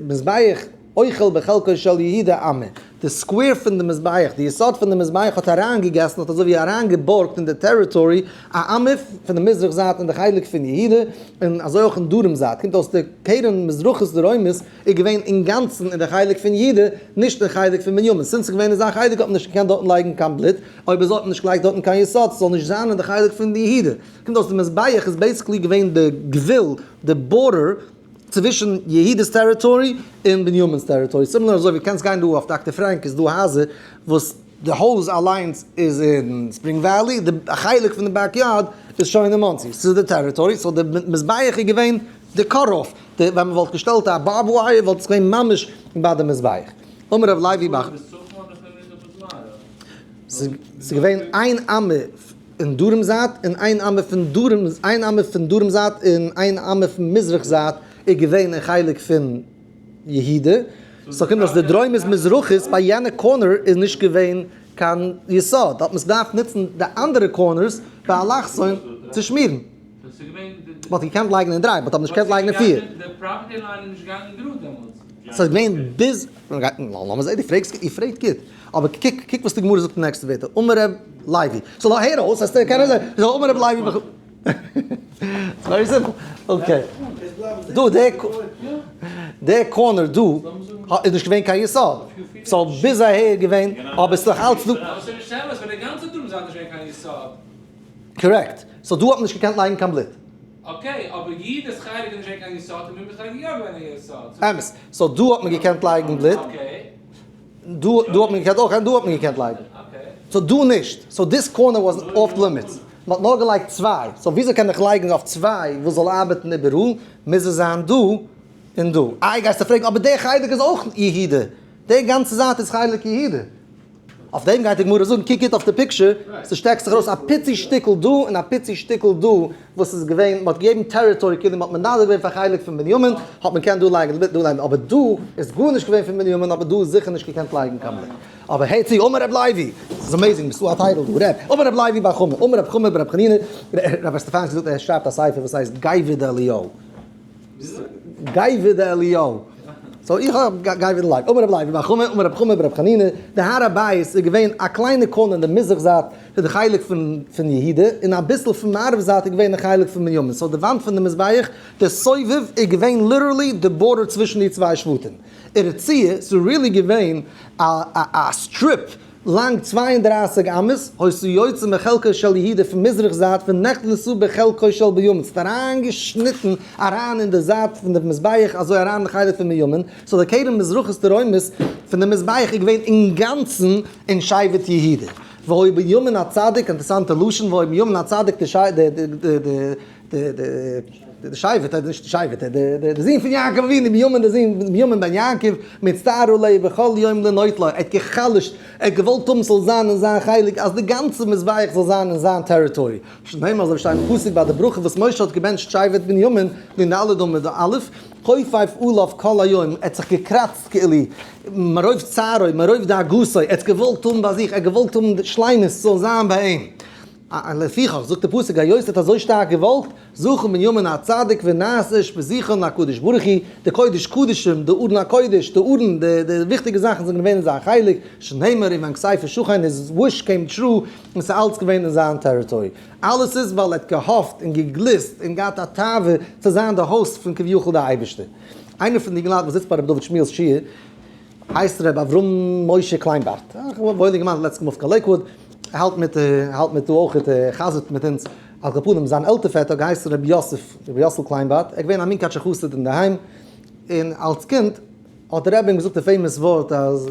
[SPEAKER 1] מזבח אוכל בחלקו של יהודה אמה, די square פון די מזבח, די יסוד פון די מזבח האט אריינגעגעסן, האט אזוי ווי אריינגעבארגט אין די territory א אמה פון די מזרח זייט אין די חלק פון יהודה, און אזוי אויך אין דרום זייט, קומט אויס די קרן מזרחית דרומית איז געווען אינגאנצן אין די חלק פון יהודה, נישט אין חלק פון בנימין, since ס'איז געווען אין זיין חלק האט מען נישט געקענט דארטן לייגן קיין בלוט, אויב אזוי האט מען נישט געלייגט דארטן קיין יסוד, ס'זאל נישט זיין אין די חלק פון יהודה. קומט אויס די מזבח איז basically געווען די גבול, די border, צווישן יהודה'ס territory און בנימינ'ס territory, similar אזוי ווי קענסט גיין דא אויף דאקטער פרענק איז דא הייזער וואס די הויז אליינס איז אין ספרינג וואלי, די א חלק פון די backyard איז שוין אין מאנסי, ס'איז די territory, so די מזבח איז געווען די cut-off, די ווען מ'וואלט געשטעלט א barbed wire וואלט עס געווען ממש ביי די מזבח. אמר רב לוי בר. ס'איז געווען איין אמה אין דרום זייט און איין אמה פון דרום, איין אמה פון דרום זייט און איין אמה פון מזרח זייט איז געווען אין חלק פון יהודה, so קומט אויס די דרומית מזרחית ביי יענע corner איז נישט געווען קיין יסוד, האט מען עס געדארפט נוצן די אנדערע corners ביי אלכסון צו שמירן. מ'האט געקענט לייגן אין דריי, but האט נישט געקענט לייגן אין פיר. ס'איז געווען ביז, לאמיר זעהן, דו פרעגסט, איר פרעגט גוט, אבער קוק, קוק וואס די גמרא זאגט אין נעקסטע ווערטער, אמר ר' לוי. So הער אויס, אז קען ער זאל אמר רב לוי בר It's very simple. Okay. דא דער דער corner דא איז נישט געווען קיין יסוד. So ביז אהער געווען, אבער ס'איז דאך אלץ דא. Correct. So דא האט מען נישט געקענט לייגן קיין בלוט.
[SPEAKER 2] Okay, אבער יעדעס חלק איז נישט געווען קיין יסוד, און מיר חלק יא געווען א יסוד.
[SPEAKER 1] אמת. So דא האט מען געקענט לייגן בלוט.
[SPEAKER 2] Okay.
[SPEAKER 1] דא דא האט מען געקענט אויך, און דא האט מען געקענט לייגן.
[SPEAKER 2] Okay.
[SPEAKER 1] So דא נישט. So this corner was off limits. מען האט נאר געלייגט צוויי. So וויאזוי קען איך לייגן אויף צוויי וואס זאל ארבעטן איבעראל? מוז עס זיין דא און דא. איי גייסטו פרעגן, אבער דער חלק איז אויך יהודה. די גאנצע זייט איז חלק יהודה. אויף דעם גייט די גמרא זאגן, קוק גוט אויף די picture, ס'שטעקט זיך ארויס א פיצי שטיקל דא און א פיצי שטיקל דא, וואס איז געווען, מ'האט געגעבן territory כאילו מ'האט מנדב געווען פאר חלק פון בנימין, האט מען געקענט דא לייגן דא לייגן, אבער דא איז גארנישט געווען פון בנימין, אבער דא איז זיכער נישט געקענט לייגן קיין בלוט. אבער הער צו, אמר רב לוי, ס'איז amazing, ביסטו א title דא, רב, אמר רב לוי בר חמא, אמר רב חמא ברב חנינא, רב סטעפאנסקי זאגט ער שרייבט א ספר וואס הייסט גייווע דאליהו. גייווע דאליהו. So איך האב גייווע דלייב. אמר רב לוי בר חמא, אמר רב חמא ברב חנינא, די הר הבית איז געווען א קליינע corner אין די מזרח זייט פון די חלק פון פון יהודה, און אביסל פון מערב זייט איז געווען די חלק פון בנימין. So די וואנט פון די מזבח, די סובב, איז געווען literally די border צווישן די צוויי שבטים. ורצועה, ס'איז really געווען א א strip לאנג 32 אמות, היתה יוצאה מחלקו של יהודה פון מזרח זייט ונכנסה בחלקו של בנימין, ס'האט אריינגעשניטן אריין אין די זייט פון די מזבח אזוי אריין אין חלק פון בנימין, so די קרן מזרחית דרומית פון די מזבח איז געווען אינגאנצן אין שבט יהודה. והיה בנימין הצדיק, אינטערעסאנטע לשון, והיה בנימין הצדיק די די די שבט, נישט די שבט, די זון פון יעקב אבינו, בנימין די זון, בנימין בן יעקב, מצטער עליה בכל יום לנוטלה, ער האט גע'חלש'ט, ער האט געוואלט האבן ס'זאל זיין אין זיין חלק, אז די גאנצע מזבח זאל זיין אין זיין territory. שנאמר אזוי ווי שטייט אין פסוק ביי די ברכה וואס משה האט געבענטשט שבט בנימין, נ ד עמוד א', חופף עליו כל היום, ער האט זיך געקראצט כאילו, מרוב צערו, מרוב דאגתו, ער האט געוואלט האבן ביי זיך, ער האט געוואלט האבן שלימות ס'זאל זיין ביי אים. לפיכך, זאגט דער פסוק, היות ער האט אזוי שטארק געוואלט, זכה בנימין הצדיק ונעשה אושפיזין להקדוש ברוך הוא, די קודש קדשים, די ארון הקודש, די ארון, די די וויכטיגע זאכן זענען געווען אין זיין חלק, שנאמר ובן כסייפה שכן, his wish came true, און ס'איז אלץ געווען אין זיין territory. אלעס איז ווייל ער האט געהאפט און געגליסט און געהאט א תאווה צו זיין די host פון כביכול די אייבערשטער. איינער פון די אינגעלייט וואס זיצט ביי רבי דוד שמואל'ס שיעור, הייסט ר' אברהם משה קליינבארט, א וואוילער אינגערמאן לעצטנס געמופט קיין לעיקוואוד, ער האלט מיט, ער האלט מיט דא אויך, ער חזר'ט מיט אונז, על כל פנים זיין עלטער פעטער האט געהייסן ר' יוסף, ר' יוסל קליינבארט, ער איז געווען א מונקאטשער חסיד אינדערהיים, און אלס קינד האט דער רבי אים געזאגט די famous ווארט אז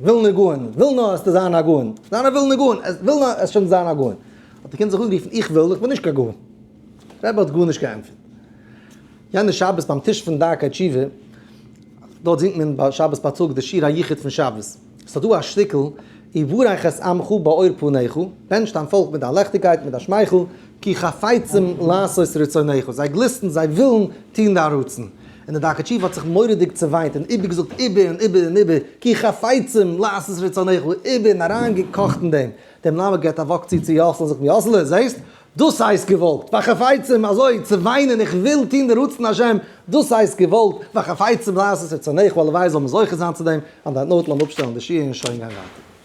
[SPEAKER 1] ווילנער גאון, וויל נאר עסטו זיין א גאון, זיין א ווילנער גאון, וויל נאר עסט שוין זיין א גאון, האט די קינד זיך אנגערופן איך וויל, איך בין נישט קיין גאון, רבי האט גארנישט געענטפערט. יענע שבת ביים טיש פון דרכי תשובה, דארט זינגט מען ביי שבת בייטאג די שיר היחוד פון שבת. ס'איז דא א שטיקל, וברך את עמך באור פניך, בענטש דיין פאלק מיט דיין לעכטיגקייט, מיט דיין שמייכל, כי חפצים לעשות רצונך, זיי גליסטן, זיי ווילן טון דיין רצון. און די דרכי תשובה האט זיך מורא'דיג צעוויינט און איבערגעזאגט איבער און איבער און איבער, כי חפצים לעשות רצונך, איבער און אריינגעקאכט אין דעם. דער מלמד געבט א walk צו צו יאסל און זאגט אים, יאסעלע, זעסט? דאס הייסט געוואלט, וחפצים, אזוי צו וויינען, איך וויל טון די רצון השם, דאס הייסט געוואלט, וחפצים לעשות רצונך, הלוואי זאל מען זוכה זיין צו דעם, on that note לאמיר אפשטעלן די שיעור און שוין גיין ווייטער.